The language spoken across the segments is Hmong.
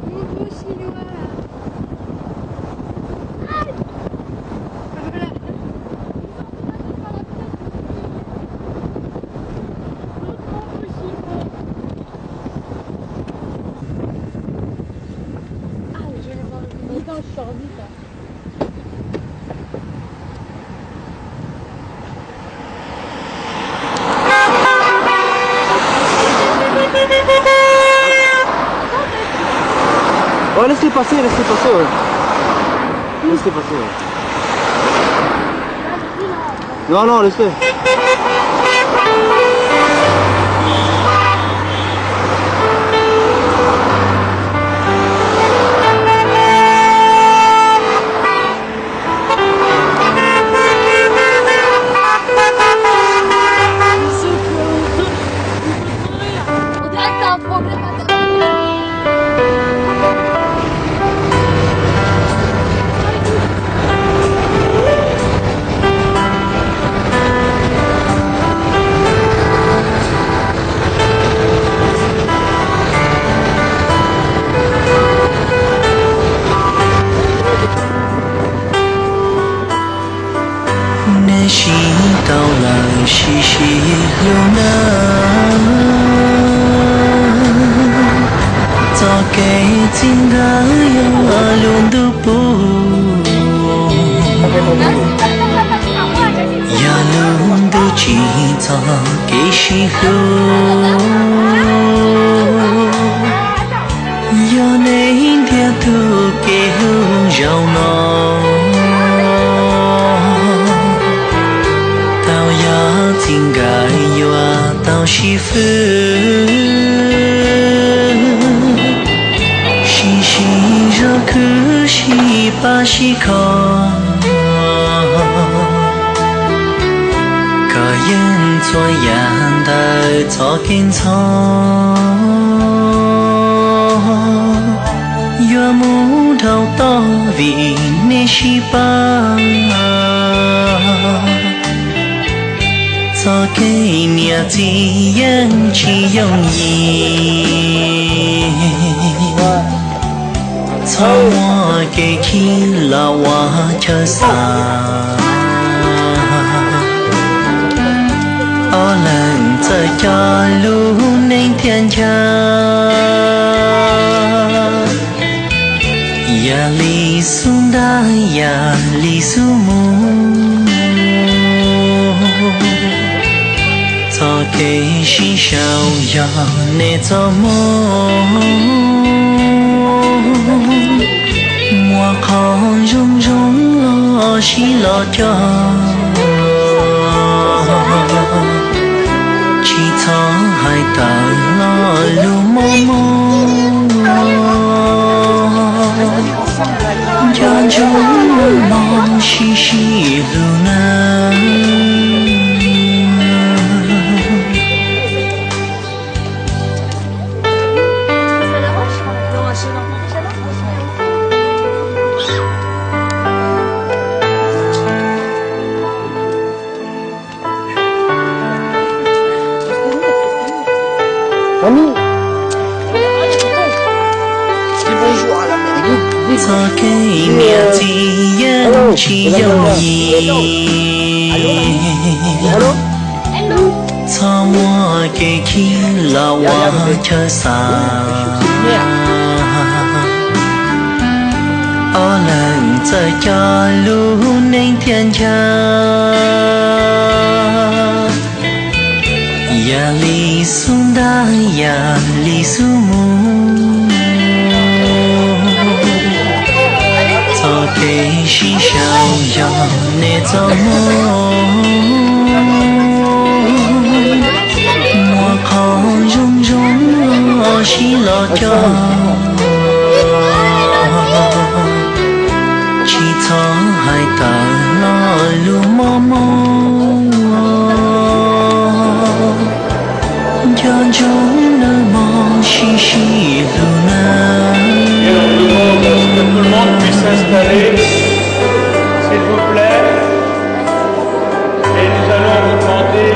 Mon beau chinois. Voilà. Mon beau chinois. Ah, je vais voir le... Putain, je sors vite, là. Ouais, laisse-les passer, laisse-les passer, ouais. Laisse-les passer, ouais. Non, non, laisse-les. On dirait que t'as un problème à ta... Nej sib tau lawm sib sib hlub nawb. Txoj kev txij nkawm yog lub ntuj pub, yog lub ntuj tsim txoj kev sib hlub. Yog nej ntiag tug kev hlub zaum no, tau yog txij nkawm yuav tau sib fwb, sib sib zog khwv sib pab sib kho, koj yeej txhua yam ntawm txoj kev ntxhov yuav mus dhau tod vim nej sib pab. Txoj kev niam txiv yeej tsis yooj yim, txhob muaj kev khib los ua chaw xav. Ob leeg txawj coj lub neej thiaj ncha, yam li xub ntab yam li xub mus. Txoj kev sib sau yog nej txoj hmoo, muaj qhov zoo zoo los sib los cog, tsis txhob hais tawm lo lus mob mob. Nco ntsoov mloog mloog sib sib hlub nawb. Txoj kev niam txiv yeej tsis yooj yim, txhob muaj kev khib los ua chaw xav. Ob leeg txawj coj lub neej thiaj ncha, yam li xub ntab yam li xub mus. Txoj kev sib sau yog nej txoj hmoo, muaj qhov zoo zoo los sib los cog, tsis txhob hais tawm lo lus mob mob. Nco ntsoov nawb mog, sib sib hlub nawb. Et on demande à ce que tout le monde puisse s'installer, s'il vous plaît. Et nous allons vous demander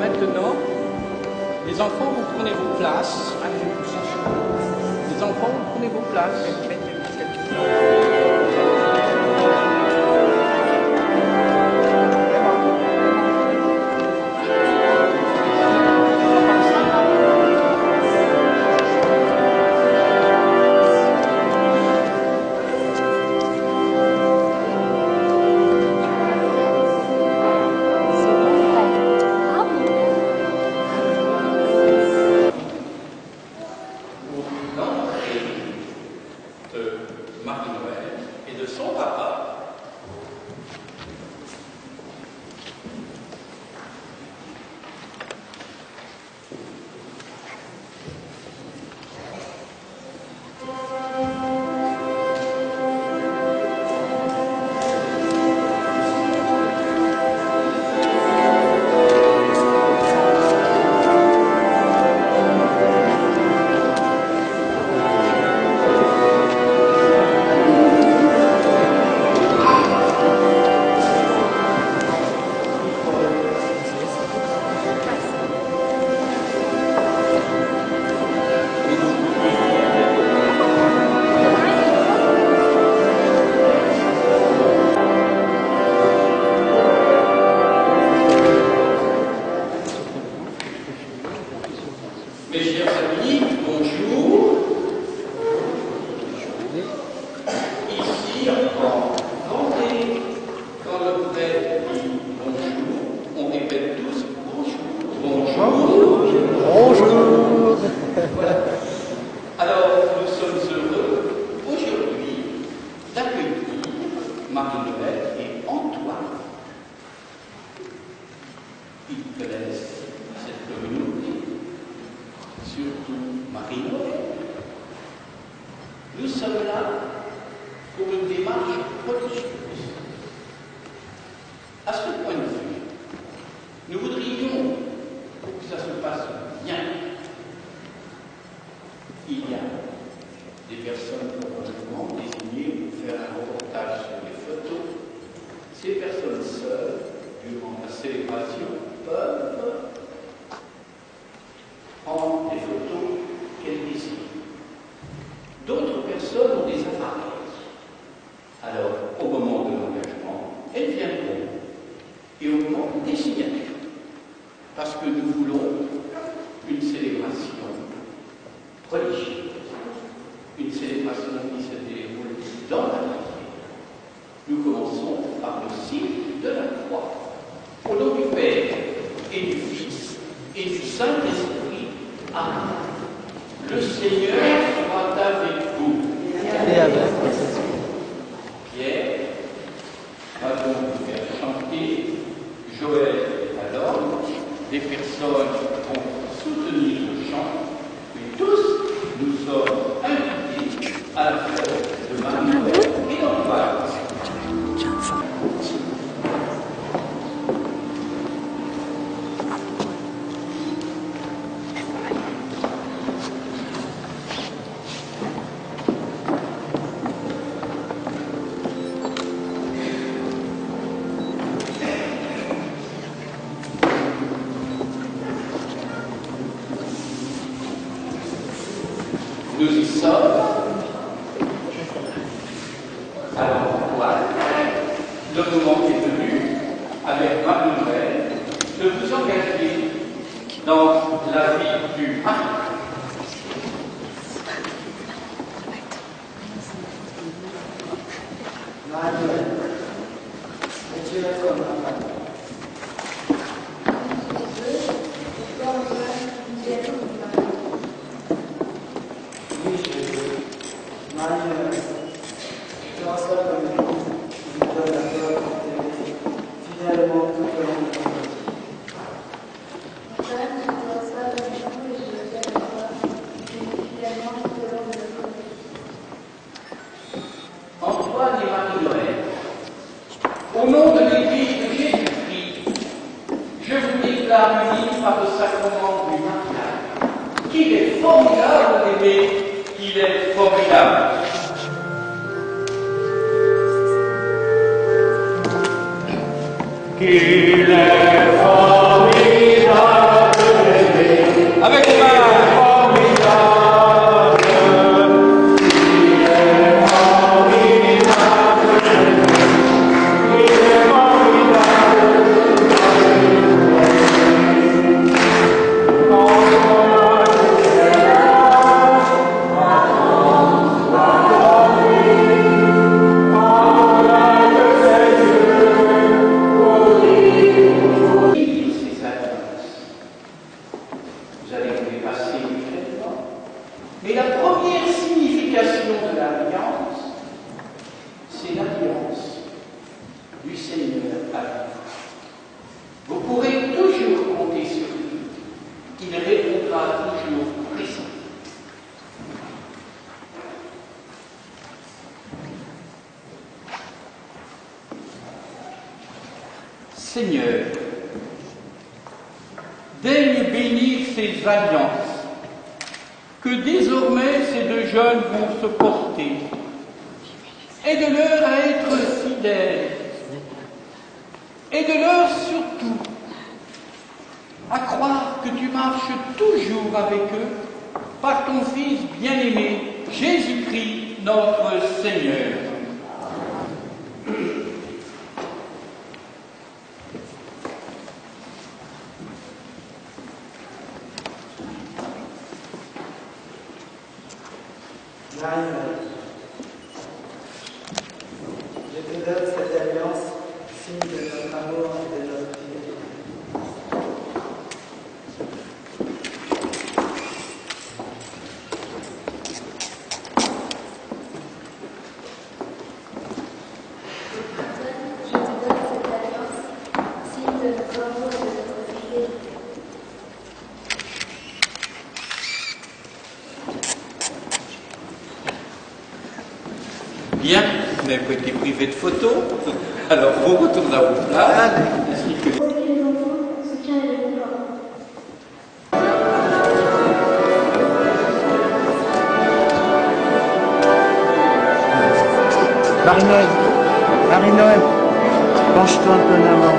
Maintenant, les enfants, vous prenez vos places. Les enfants, vous prenez vos places. Au nom de Marie Noël et de son papa. Mes chers amis, bonjour. Ici, en Vendée, quand le prêtre dit bonjour, on répète tous bonjour. Bonjour. Bonjour. Voilà. Alors, nous sommes heureux aujourd'hui d'accueillir Marie-Noël et Antoine. Ils connaissent cette communauté, surtout Marie-Noël. Nous sommes là pour une démarche religieuse. À ce point de vue, nous voudrions, pour que ça se passe bien, il y a des personnes probablement désignées pour faire un reportage sur les photos. Ces personnes seules, durant la célébration, peuvent prendre des photos qu'elles désignent. D'autres personnes ont des appareils. Alors, au moment de l'engagement, elles viendront. Et au moment des signatures. Parce que nous voulons une célébration religieuse, une célébration qui se déroule dans la prière. Nous commençons par le signe de la croix. Au nom du Père et du Fils et du Saint-Esprit. Amen. Le Seigneur soit avec vous. Et avec votre esprit. Pierre va donc nous faire chanter Joël est à l'orgue. Des personnes vont soutenir le chant, mais tous nous sommes invités à la fête de Marie-Noël et d'Antoine. Nous y sommes. Alors, voilà, le moment est venu, avec Marie-Noël, de vous engager dans la vie du mariage. Marie-Noël, veux-tu être ma femme ? Oui, je veux. Marie-Noël, prends-moi comme épouse, je me donne à toi pour t'aimer fidèlement tout au long de notre vie. Antoine et Marie-Noël, au nom de l'Église de Jésus-Christ, je vous déclare unis par le sacrement du mariage. Qu'il est formidable d'aimer, qu'il est formidable. Qu'il est formidable. Seigneur, daigne bénir ces alliances que désormais ces deux jeunes vont se porter. Aide-leur à être fidèles. Aide-leur surtout à croire que tu marches toujours avec eux par ton Fils bien-aimé, Jésus-Christ, notre Seigneur. Naïm, je te donne cette alliance, signe de notre amour et de notre fidélité. Je te donne cette alliance, signe de notre amour et de notre fidélité. Bien, vous n'avez pas été privé de photos. Alors, on retourne à vos places, ainsi que... Marie-Noël, Marie-Noël, penche-toi un peu en avant.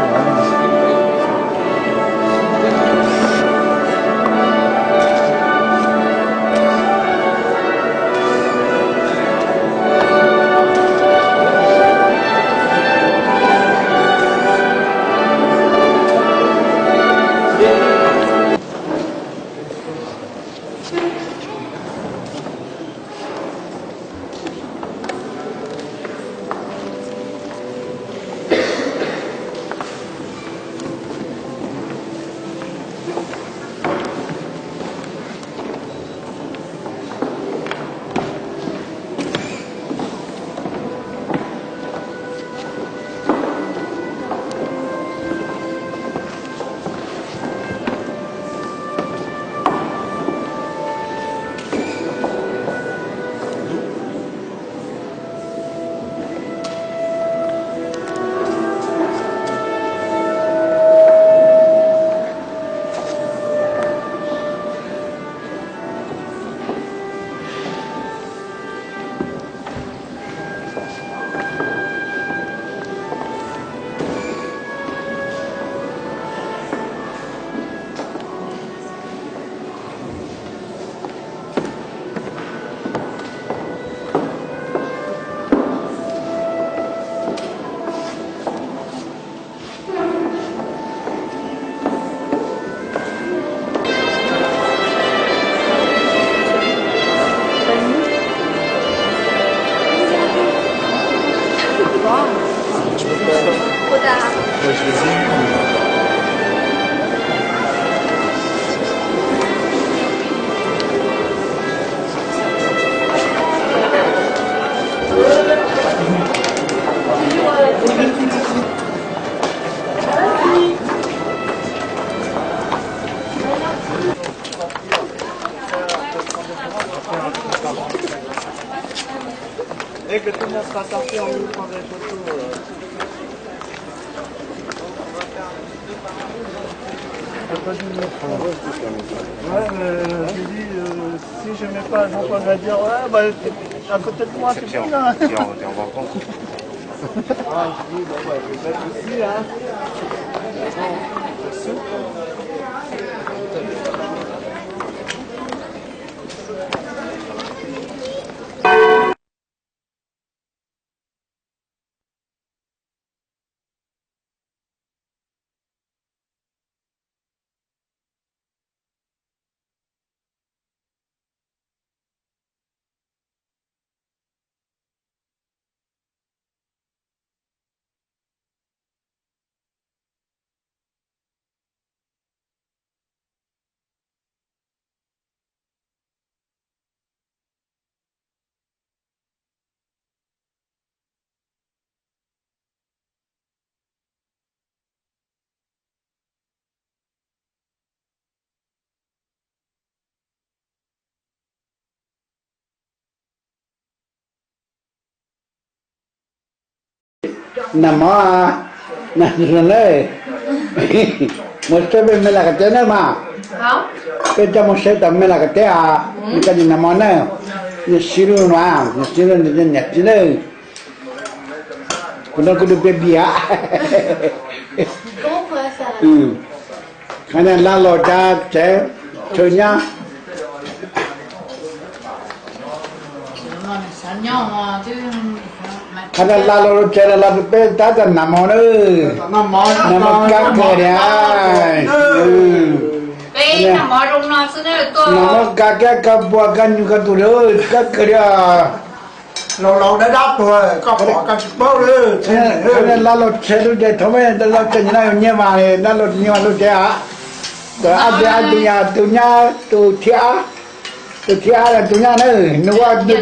Et que tout le monde sera sorti en même temps des photos. Euh. Ouais, mais je dis, euh, si je mets pas, Jean-Paul va dire, ouais, bah, t'es à côté de moi, c'est bien, là. T'es en, t'es en vacances. Ah, je dis, bon, bah, pas de souci, hein. Bon, merci. Nag hmo, Na, mus saib peb me las kas teb na mas. Peb coj mus saib tom me las kas teb a, nws koj nim nag mov na, nws siv lub no, nws siv lub niam txiv na. Kuv no kuv tus peb npias. Qhov no laj los cas tsev, chaw nyab. Qhov no laj los tsev los los peb tab tom nag mov na. Nag mov kab kawg li. Nag mov kab kab kab pua kab nyuj kab tus li, kab kawg li. Laus laus dab dab tuag, koj pom koj tsis paub li. Laj los tsev lub tsev thaum me laj tsev nyiam no yog nyiaj mas, laj los nyiaj mas lub tsev a. Ab tug, ab tug nyab, tus nyab, tus thib ab, tus thib ab tus nyab na, nws ua thib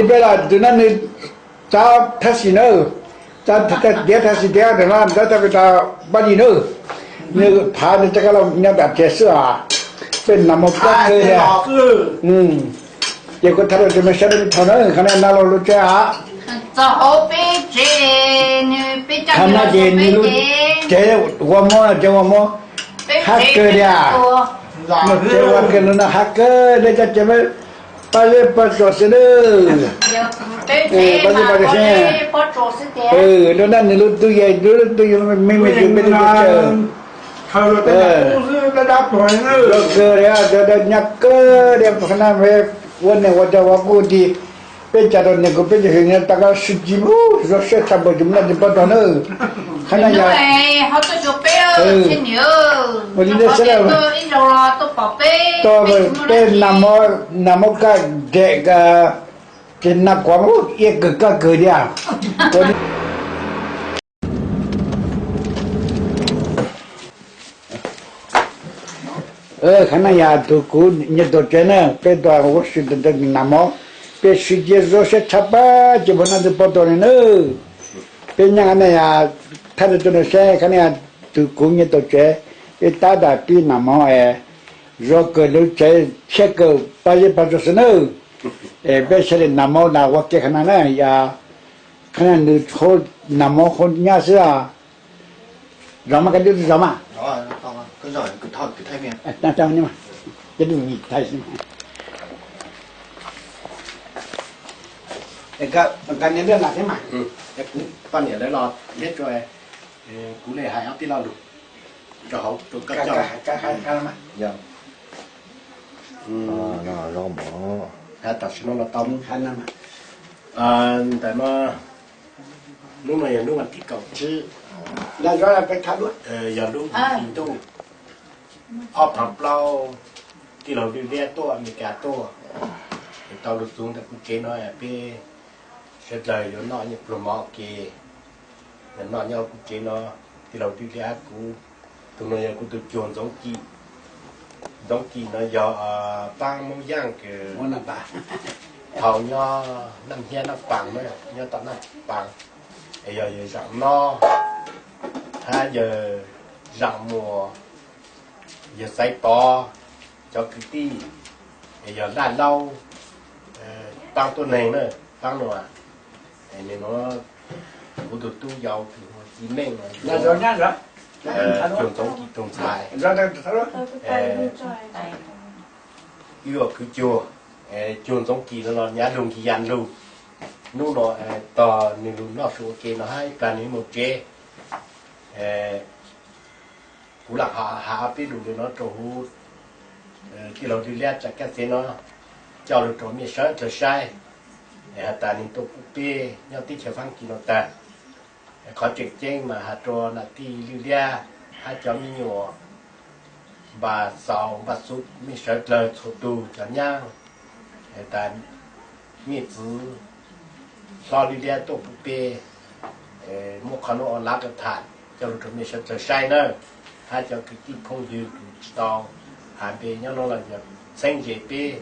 peb los tus no nws txawj thaj xim na, txawj tiav thaj xim tiav no txawj thaj peb tau pab di na. Nws phav nws txawj kab los nyob tom tsev xwb os. Peb nag mov kab kawg li. Ces kuv thaij rau cov me saib lub thaum na, qhov no laj los lub tsev a. Qhov no ces nws lub tsev ua mob, tsev ua mob, hab kawg li. Lub tsev ua kawg li no hab kawg li, cov tsev pab zeb pab tsov xwb na. Pab zeb pab tsov xwb. Lub no nws lub tub yas, lub tub yas me me tus peb tub yas. Zoo kawg li, cov nyab kawg li, qhov no ua niam ua txiv ua kuj ti, peb cas rau niam kuv peb cov hwm nyob tas koj swb ci, zoo siab tshaj plaws tsis muaj leej twg pab tau na. Qhov no yog ua li ntawd xwb, tau peb nag mov kaj dam, ces nag kuav iab kawg kaj kawg tiag. Qhov no yog tus kuv nyiam tus tsev na, peb tau ua si nag mov, peb swb ci zoo siab tshaj plaws ces muaj leej twg pab tau li na. Peb nyob qhov no yog thaij rau cov neeg saib, qhov no yog tus kuv nyiam tus tsev, peb tab tom pib nag mov, zoo kawg lub tsev, tshiab kawg pab zeb pab tsov xwb na. Es peb sawv daws nag mov na ua ke qhov no na, yog qhov no nws nag mov qhov nyab xwb os. Zov mas, koj twb zov mas. Nkag niam ntej na thiab mas, kuv poj niam lawv los thiab, kuv li hais ob peb lo lus rau hauv rau koj coj. Tam sim no los tau ntawm no, hnub no yog hnub vas thib kaum tsib, yog lub hlis ntuj ob phav plaub, tij laug Dwj Liab tuaj Amelikas tuaj, tau lug txug ntawm kuv tsev no, peb sawv dlawg yuav noj nyiaj pluag mov ua ke, noj nyob kuv tsev no. Tij laug Dwj Liab hab kuv, tus no yog kuv tus cuag Ntxoov Kim. Ntxoov Kim no yog paab Moob Yaaj kws thaus nyob Naj Hiab Naj Paas na, nyob tom Naj Paas, es yog yawg Zaam Nob hab yawg Zaam Muas, yawg Xaiv Pov cov kwv tij, es yog Laj Laub paab tuab neeg na, paab nuav. Es nim no kuv tus tub yau kws hu Ci Meej no, cuag Ntxoov Kim tus ntxhais, wb ua kwv cuag, cuag Ntxoov Kim no los nyav lug Nkis Yas lug. Hnub no tog nwg lug noj su ua ke no hab ib plag nwg moog tsev. Kuv lam has peb lug le no rau huv tij laug Dwj Liab tsaam kab xev no, coj lug rau mej sawv dlawg saib, has tas nwg tuaj pub peb nyob teb chaws Faab Kis no tag. Qhov tseem ceeb mas has rua nam tij Dwj Liab hab cov me nyuam Npa Xaus Npa Xub, mej sawv dlawg txhua tug cov nyaab, has tas mej txwv hlob Dwj Liab tuaj pub peb, muab qhov nuav ua lav tham coj lug rau mej sawv dlawg saib nawb. Hab cov kwv tij phooj ywg kws tsis tau has npe nyob nuav los yog txheeb ze peb,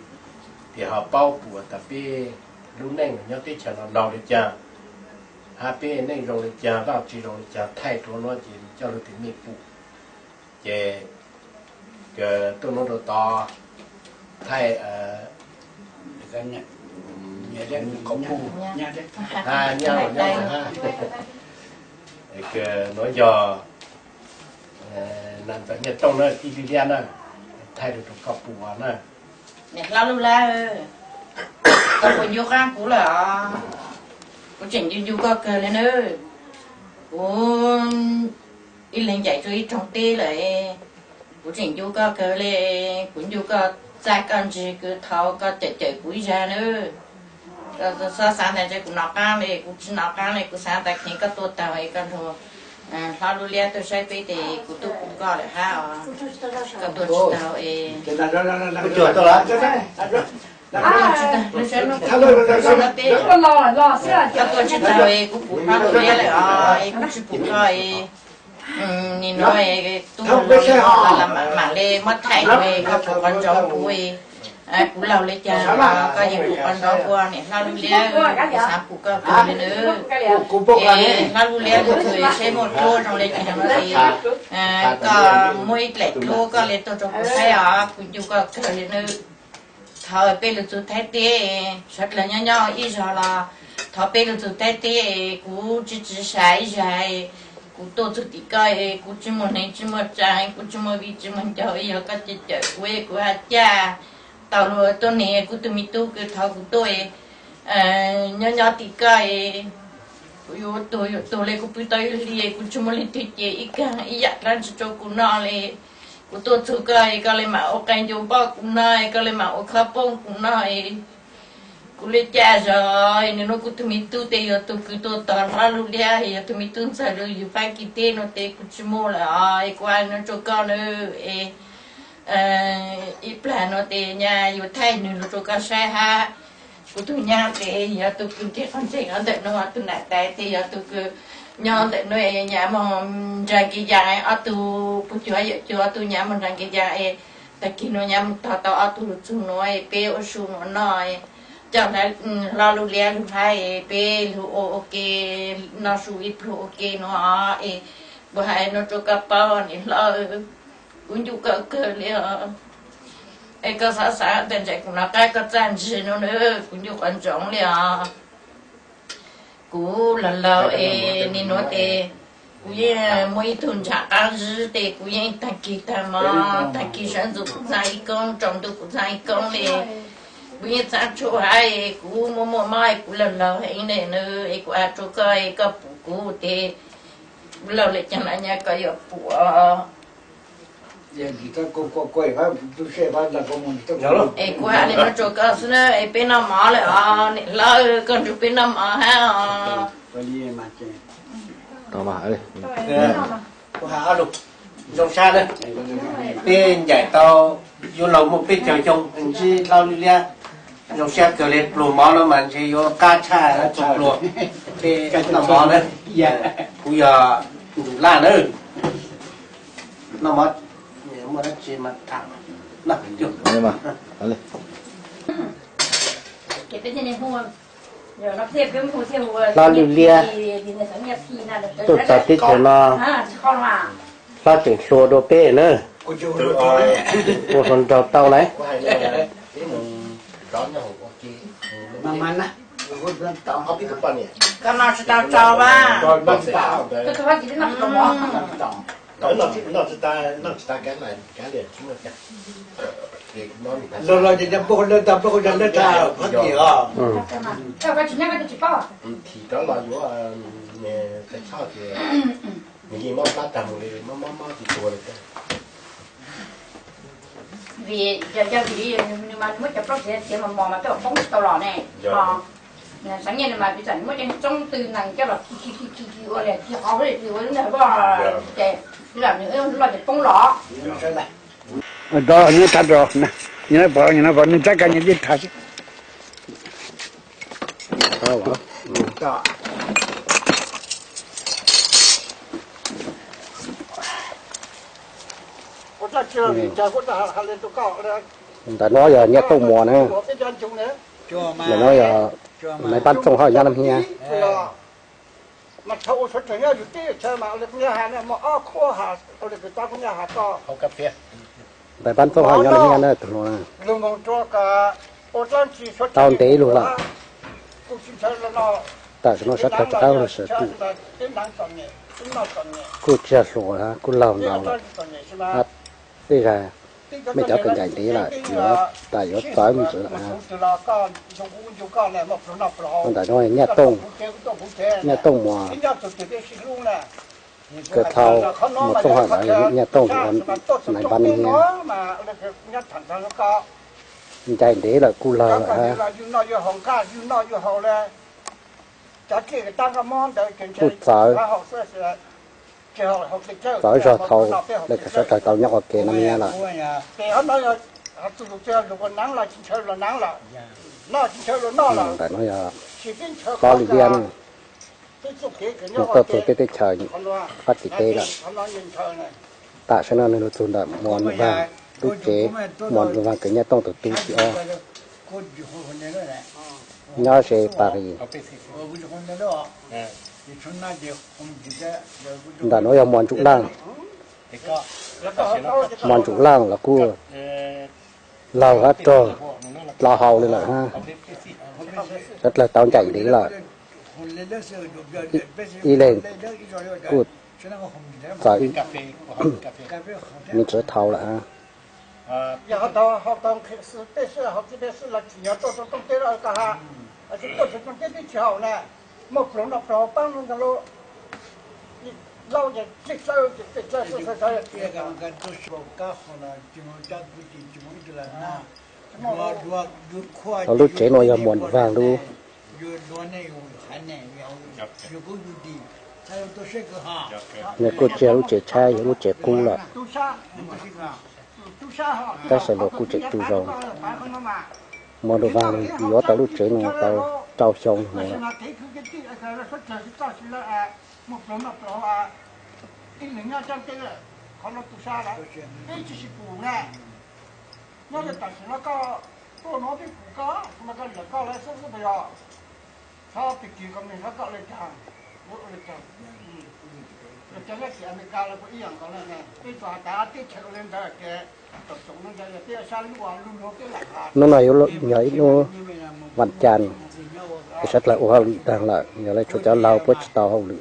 tes ho paub pum tas peb lub neej nyob teb chaws no laug le caag, hab peb neej zoo le caag, vaaj tsi zoo le caag, thaij rua nuav ces coj lug tim mej pum. Ces tuaj nuav rua tod thaij qhov puj hab nyob nyob hab. Nuav yog nas ntxawm Nyiaj Tooj na, tij Lwj Liab na, thaij lug rau koj pum na. Niam hlob Lub Lab, koj puas ncu qaab kuv lawm os? Kuv tseem ncu ncu koj kawg le nawb. Kuv ib leeg ncaim rua ib rooj teb lawm, kuv tseem ncu koj kawg le. Kuv ncu koj txaj koj ntsig kws thaum koj cawm cawm kuv ib zag nawb. Koj xob xaav tas ntshe kuv nov qaab le, kuv tsi nov qaab le, kuv xaav tas kheev koj tuaj taag es koj nrug hlob Lub Liab tuaj saib peb tes kuv tub pum koj lawm hab os. Koj tuaj tsi taug es, koj tuaj tsi taug es kuv pum hlob Lub Liab lawm os, es kuv tsi pum koj es, nim nuav tub los mam le muab thaij nuav es koj pum qhov ntsoov kuv es, kuv laug le caag los koj yeej pum qhov ntsoov kuv. Niam hlob Lub Liab, kuv xaav pum koj kawg le nawb. Es hlob Lub Liab lug txug seb muaj dluab zoo le caag no es, koj muaj ib dlaim dluab koj le tuaj rau kuv saib os, kuv ncu koj kawg le nawb. Thaum peb lug txug Thaib teb, sawv dlawg nyob nyob ib zag los, thaum peb lug txug Thaib teb es kuv tsi tsi sai ib zag, kuv tuaj txug tim koj es kuv tsi muaj neeg tsi muaj tsaa, kuv tsi muaj viv tsi muaj ncaus, yog koj cawm cawm kuv, kuv hab caj tau lug tuab neeg kuv tug me tub kws thaum kuv tuaj nyob nyob tim koj es, kuv yuav tuag yuav tuag le kuv pw tau ib hli, kuv tsi muaj leej twg cem ib kaag ib yaam dlaab tsi rua kuv noj le. Kuv tuaj txug koj es koj le maam ua qee ncu npoj kuv noj, koj le maam ua khob poob kuv noj es, kuv le caj zog. Nim nuav kuv tug me tub tes yog tug kws tuaj tog hlob Lub Liab, yog tug me tub ntxawg lug yug Faab Kis teb nuav tes kuv tsi muaj lawm os, es kuv has nuav rua koj nawb es, ib plag nuav tes nyag yuav thaij nwg lug rua koj saib hab. Kuv tug nyab tes yog tug kws nreg qhov ntseeg ntawm nuav, tug nam tais tes yog tug kws nyob ntawm nuav es nyag moog nrag Nkes Yaas, ob tug puj cuag yawm cuag ob tug nyag moog nrag Nkes Yaas es, tag kis nuav nyag moog tog tau ob tug lug txug nuav es peb ua su nuav noj es, coj hlob Lub Liab lug hab es peb lug ua ua ke noj su ib pluag ua ke nuav es, kuv has nuav rua koj paub niam hlob, kuv ncu koj kawg le os. Es koj xaav xaav tas ntshe kuv nov qab koj txaj ntsig nuav nawb, kuv ncu qhov ntsoov le os. Kuv laug laug es nim nuav tes kuv yeej muaj ib tug ntshav qaab zib tes kuv yeej taag kis taag mov, taag kis sawv ntxuv kuv txaaj ib koob, tsaus ntuj kuv txaaj ib koob le. Kuv yeej txaaj tshua hab es kuv muaj muaj mob es kuv laug laug heev le nawb, es kuv has rua koj es koj pum kuv tes, kuv laug le caag los nyag koj yuav pum. Es kuv has le nuav rua koj xwb na, es peb noj mov lawm os, niam hlob koj nrug peb noj mov hab os. Zoo sab, peb ncaim tau yuav luag muaj peb caug xyoo ntsib hlob Lub Liab, zoo sab kawg le, pluag mov no mas ntshe yuav qab tshaj pluag, peb noj mov na. Kuv yog Ntsum Laj na. Noj mov, muaj dab tsi mas tham. Hlob Lub Liab tuaj txog teb chaws no, hlob tseem hluas dua peb na. Ua hluas nraug tau na. Koj noj tsis tau tsau vas. Vim yog vim li nws mas nws muab cov plaub txiav txiav mos mos mas twb poob tsis tau los ne. Xav nyiaj nws mas piv xam nws muab cov txoob tw nees coj los khi khi khi khi ua li khi qhov ua li ua lub nag vaj ces nws loj ces poob los. Nws txhab ka nws tib tag xwb. Ntawm no yog Nyiaj Tooj Muas na. Ntawm no yog Maiv Pab Txooj hab Nyob Nab Hia. Maiv Pab Txooj hab Nyob Nab Hia na, tug hluas na. Tau ntev lug lawm. Tam sim no sawv dlawg tsi paub lug sawv tsees. Kuj tsis yog hluas, kuj laug ntau lawm. Tej zag mej cov kws ncaim ntev lawm yuav tas yuav txawv me ntsis lawm. Ntawm no Nyaj Tooj, Nyaj Tooj Muas, kws thau Muas Tooj Hawm lawv, Nyaj Tooj ua nais npab niag, ncaim ntev lawm kuj laug lawm hab. Kuj txawv. Txawv zog thaum lawv sawv dlawg tau nyob ua ke no nyiab lawm. Ntawm no yog hlob Lwj Liab, nws tuaj txug peb teb chaws Fab Kis teb lawm. Tam sim no nws lug txug ntawm Muas Num Vaag lub tsev, Muas Num Vaag kws Nyaj Tooj tug tub thib ob, nyob ze Paris. Ntawm nuav yog Muas Ntsum Laaj. Muas Ntsum Laaj los kuj laug hab rog dlhau hau li lawm hab. Sawv dlawg tau ncaim ntev lawm, ib leeg kuj txawv me ntsis thaum lawm hab. Lub tsev nuav yog Muas Vaag lub, nws kuj tsis yog lub tsev tshaib, yog lub tsev qub lawm, tab sis luag kuj tseem tu zoo. Muas Num Vaag yuav tau lub tsev nuav tau rau xyoo lawm. Nub no yog ib nub vas cas, sawv dlawg ua hauj lwm taag lawm, yog le tshuav cov laug puab tsis tau hauj lwm,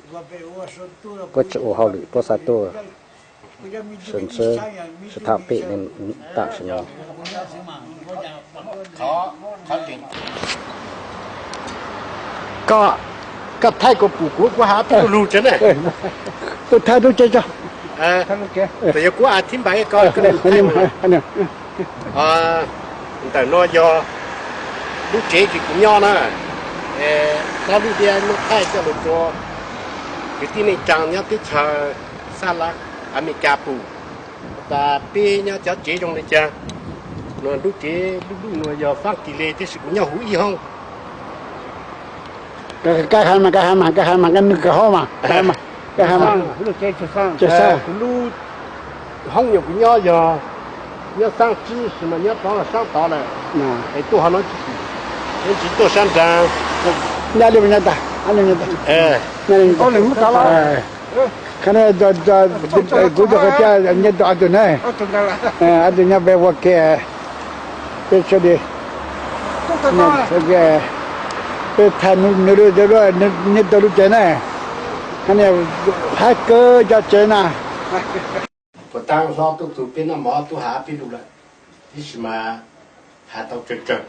puab tsis ua hauj lwm, puab xaav tuaj sib tham pem tam sim no. Koj, koj thaij kuv pum kuv, kuv has peb lug lug tsev ne. Kuv thaij lub tsev tso. Yog kuv a thib npais ko, ntawm no yog lub tsev kws kuv nyob na. Hlob Lwj Liab muab thaij coj lug rua kwv tij neej tsaa nyob teb chaws Xab Las Amelikas pum tas peb nyob cov tsev zoo le caag. Nuav lub tsev lub lub nuav yog faab kis le tab sis kuv nyob huv ib hoob. Koj has mas, koj has mas, koj has mas, koj nwg kawg hauv mas, koj has mas. Lub hoob yog kuv nyob yog nyob xaab tsib sis mas nyob tod los saab tod lawm. Es tuaj hov no tsis, nyob tsis tuaj sab nraag. Kuv cov qhov tias nyob tau ob tug ne, ob tug nyob peb ua ke, peb sawv daws, peb thaij nws, nws tau lub tsev ne, hab kawg cov tsev na. Puas taag hlob tuaj txug peb noj mov tuaj has peb lug lawm, tab sis mas has tau tsawg tsawg.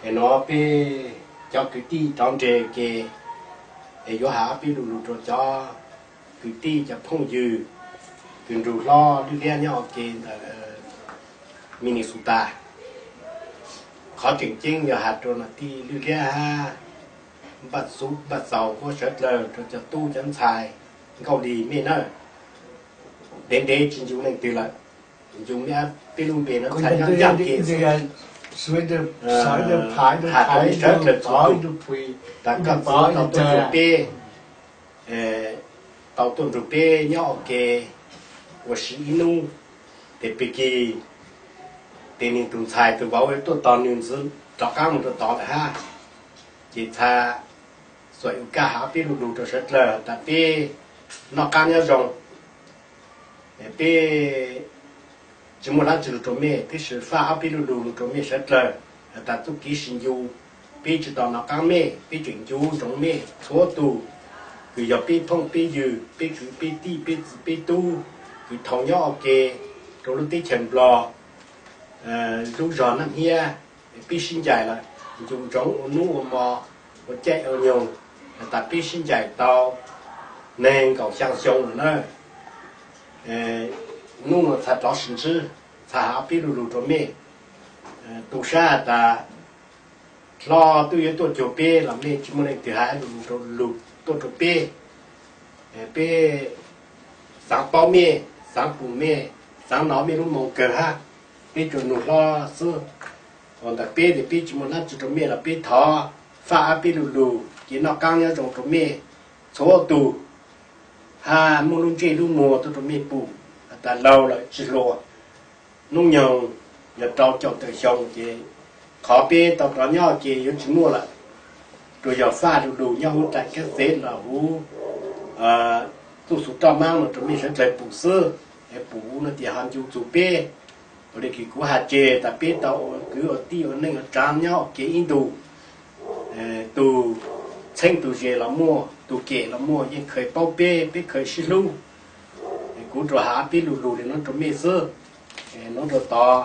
Es nuav peb cov kwv tij rov nres ke, es yuav has peb lug lug rua cov kwv tij cov phooj ywg kws nrug hlob Lwj Liab nyob ua ke ntawm Minnesota. Qhov tseem ceeb yog has rua nam tij Lwj Liab hab Npaj Xub Npaj Txaus huab sawv dlawg rua cov tub cov ntxhais Nkauj Lis mej nawb. Ntev ntev tsis ncu leej twg lawm, ncu mej peb lub npe no ntxhais nyob ncaaj ke xwb. Has rua mej sawv dlawg txhua tus tas koj txwv tau tuaj rua peb, tau tuaj nrug peb nyob ua ke ua si ib nub, tes pig kig tes nwg tug ntxhais tug vauv tuaj tos nwg ntxwv rov qaab moog rua tod lawm hab. Ces txhad xuam ua kaj has peb lug lug rua sawv dlawg tas peb noj qaab nyob zoo. Peb tsis muaj dlaab tsi lug rua mej, tab sis faj ob peb lug lug lug rua mej sawv dlawg has tas txuj kev sib ncu, peb tsis tau noj qaab mej, peb tseem ncu ntsoov mej txhua tug. kws yog peb phooj peb ywg, peb kwv peb tij, peb txiv peb tub, kws thaum nyob ua ke rau lub teb chaws Nplog, lub zog Naj Hiab, peb sib ncaim lawm, ncu ntsoov ua hnub ua hmo, ua caij ua nyoog, has tas peb sib ncaim tau nees nkaum xyaa xyoo lawm na. Hnub no txhad rov sim ntsib, txhad has ob peb lug lug rua mej. Tu sab has tas hlob twb yuav tuaj cuag peb los mej tsis muaj leej twg has lug lug rua, lug tuaj rua peb. Peb xaav paub mej, xaav pum mej, xaav nov mej lub moo kawg hab. Peb tsuas nug hlob xwb. Ua ntawm peb tes peb tsis muaj dlaab tsi rua mej los peb thov faj ob peb lug lug kev noj qaab nyob zoo rua mej txhua tug, hab muaj lub ntsej lub muag tuaj rua mej pum has tas laug lawm tsis hluas, hnub nyoog yog rau caum tawm xyoo ces qhov peb tau rov nyob ua ke yuav tsis muaj lawm. Tsuas yog faj lug lug nyob huv daim kab xev los huv txuj xu roj maab no rua mej sawv dlawg pum xwb. Es pum no tes ho ncu txug peb. Ua le kws kuv has tseg tas peb tau ua kwv ua tij ua neej ua tsaav nyob ua ke ib ntus, tug txheeb tug ze los muaj, tug kem los muaj, yeej khaws paub peb, peb khaws sib hlub. Kuv tsuas has peb lug lug le nuav rua mej xwb. Nuav rua tod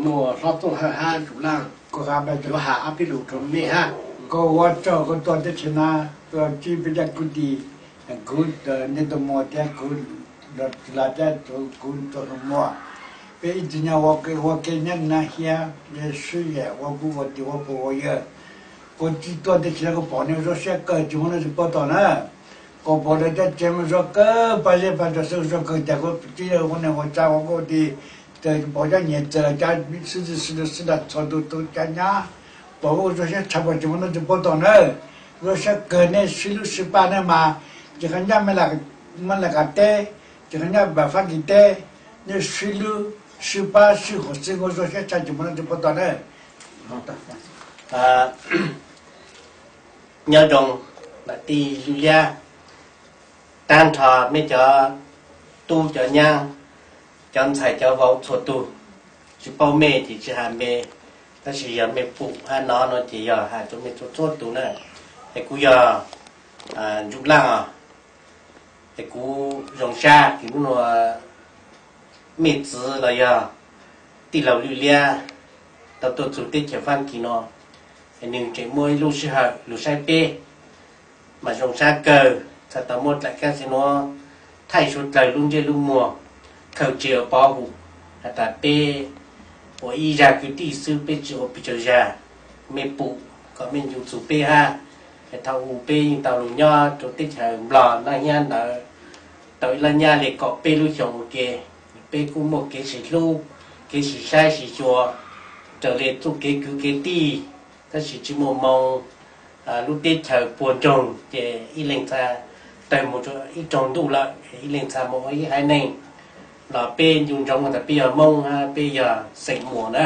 muaj hlob Txooj Hawj hab Ntsuj Laaj, kuv has ob peb lug rua mej hab. Koj ua tsaug koj tuaj teb chaws na, tuaj ntsib peb cov kwv tij, kuv ntej tuaj muaj thiab kuv los thiab, kuv tuaj muaj. Peb ib txwm nyob ua ke nyob Naj Hiab, sib yaim ua kuv ua tij ua pog ua yawg. Kuv tsis tuaj teb chaws no kuv pom nej zoo siab kawg tsis muaj leej twg paub tau na. Kuv pom lawv cov tsev mas zoo kawg, pab zeb pab zog xwb zoo kawg, cas kuv tsis yog ua neeg ua tsav ua kuv ua tij, pom cov nyiam txawm cov xwb txwg sib txhua tus tus cov nyab, pom kuv zoo siab tshaj plaws tsis muaj leej twg paub tau na. Zoo siab kawg nej sib hlub sib pab na mas, tsis qhov nyob Mes Kas teb, tsis qhov nyob Fab Kis teb, nej sib hlub sib pab sib hum xwb kuv zoo siab tshaj tsis muaj leej twg paub tau na. Nyob zoo nam tij lwj liab, tag nrho mej cov tub cov nyab, cov ntxhais cov vauv txhua tug. Tsis paub mej ces tsis has mej, tab sis yog mej pum hab nov no ces yog has rua mej txhua txhua tug na. Es kuv yog Ntsuj Laaj os. Es kuv zoo sab kws hnub no mej txiv los yog tij laug lwj liab tau tuaj txug teb chaws Fab Kis no, es nwg tseem muaj ib lub sij hawm lug saib peb, mas zoo sab kawg txhad tau muab dlaim kab xev nuav thaij suav dlawg lub ntsej lub muag, khaws tsev pov hum has tas peb ua ib zag kwv tij xwb, peb tsis ua pes tsawg zag. Mej pum kom mej ncu txug peb hab. Thaum u peb yeej tau lug nyob rua teb chaws Nplog Naj Hiab ntawd tau ib lub nyab le kaum peb lub xyoo ua ke. Peb kuj muaj kev sim hlub, kev sim saib sim xyuas raws le txuj kev kwv kev tij, tab sis tsis muaj moo. Lub teb chaws puag nroog ces ib leeg txha tawg mus ib rooj ntuj lawm, ib leeg txha mus ua ib haiv neeg, los peb ncu ntsoov tas peb yog Moob hab peb yog xeem Muas na.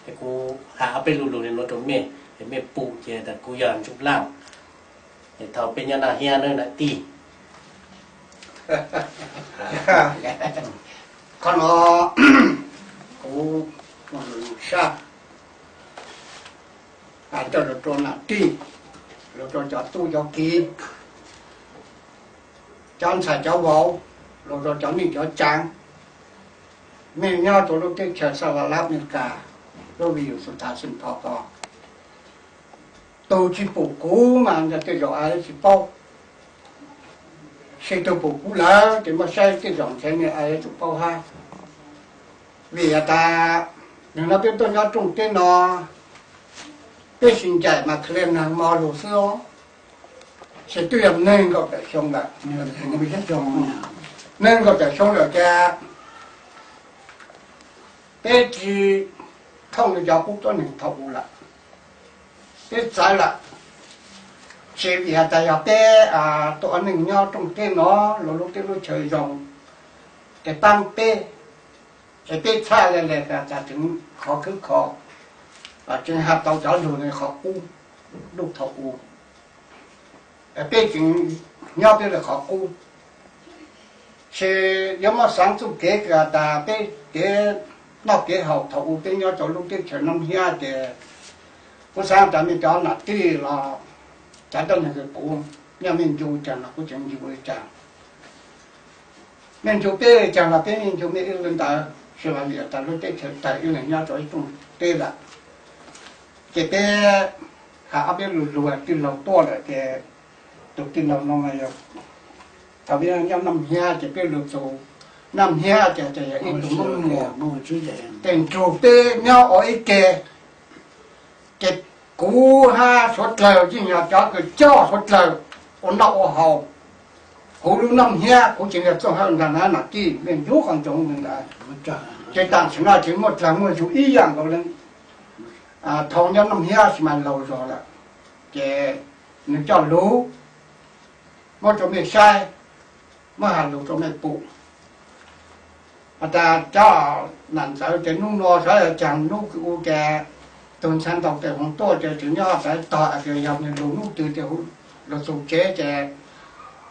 Es kuv has ob peb lug lug le nuav rua mej, es mej pum ces tas kuv yog Ntsuj Laaj. Es thaum peb nyob Naj Hiab na nam tij. Qhov no kuv sab has coj lug rua nam tij, lug rua cov tub cov kiv, cov ntxhais cov vauv, lug rua cov neej cov tsaav, mej nyob rua lub teb chaws Xas Vas Lab Mes Kas, lub vim yus xu tas xwm thov ko. Tug tsis pum kuv mas nco tej zaum a tsis paub, sis tug pum kuv lawm ces muab saib tej zaum ntshe mej a yuav tsum paub hab. Vim has tas nwg no peb tuaj nyob rooj teb no, peb sim ncaim mas khaws le nag mo lug xwb, sis twb yog nees nkaum tawm xyoo lawm. Nees nkaum tawm xyoo lawm ces peb tsis thooj le cov qub tuab neeg thaum u lawm, peb txawv lawm. Sis vim has tas yog peb tuaj ua neej nyob rooj teb no, lug lub teb lub chaw zoo, ces paab peb, es peb txhaj le le tas tseem khov khwb kho, tseem has tau cov lug le qhov qub lub thaum u. Peb tseem nyob peb le qhov qub, sis yuav muab xaav txuj kev kws has tas peb kev noj kev haus thaum u peb nyob rua lub teb chaws Naj Hiab ces kuv xaav tas mej cov nam tij los cov tuab neeg kws pum nyob me ncu cas los kuv tseem ncu li cas. Me ncu peb li cas los peb me ncu me ib li ntawd, tsis hais li cas lub teb chaws tawg ib leeg nyob rau ib rooj teb lawm. Ces peb hais ob peb lus lus tij laug tuaj lawm ces tus tij laug no yog thaum peb nyob Naj Hiab ces peb lug txug Naj Hiab ces yog ib tug Hmoob Muas, tej nrug peb nyob ua ib ke. Ces kuv hab suav dlawg yeej yog cov kws coj suav dlawg ua noj ua haus. Kuv lub Naj Hiab kuv tseem yog Txooj Hawj ntag na, Nam Tij, Ncuj Qos Ntxoov ntag. Ces tam sim no tseem muaj dlawg muaj yug ib yam nkaus li. Thaum nyob Naj Hiab sis mas laus zog lawm, ces nws coj lug muab rau mej saib, muab has lug rau mej pum. Has tas cov nam ntxawv ces nub nua sawv caag nub kws u ces tug ntxhais ntaus tes hmoov tuaj ces tseem nyob txawv tog, yog nwg lug nub twg ces lug txug tsev ces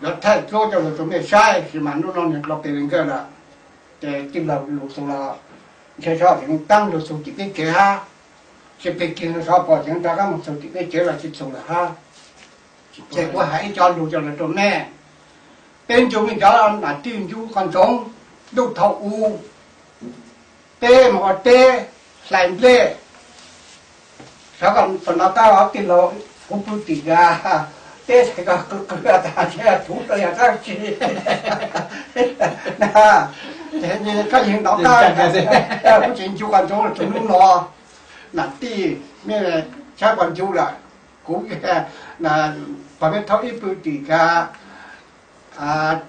yuav thaij dluab coj lug rau mej saib, sis mas nub nua nwg dlua pes li nkawj lawm. Ces tij laug lug txug los ntshe sov tseem taab lug txug tim peb tsev hab, tsis peg kig sov pom tseem rov qaab moog txug tim peb tsev los tsis txug lawm hab. Ces kuv has ib co lug coj lug rua mej. Peb ncu mej cov nam tij Ncuj Qos Ntxoov, ntuj thaum u peb moog ua teb hlais nplej, sawv kom tom no tab tij laug kuv pw tim kag, peb txhais ko qw qw tas tsuv rau yog dlaab tsi. Koj yeej nov qab, kuv tseem Ncuj Qos Ntxoov txug nub nua, nam tij mej tshab Qos Ncuj lawm, kuv pog mej thaub ib pw tim kag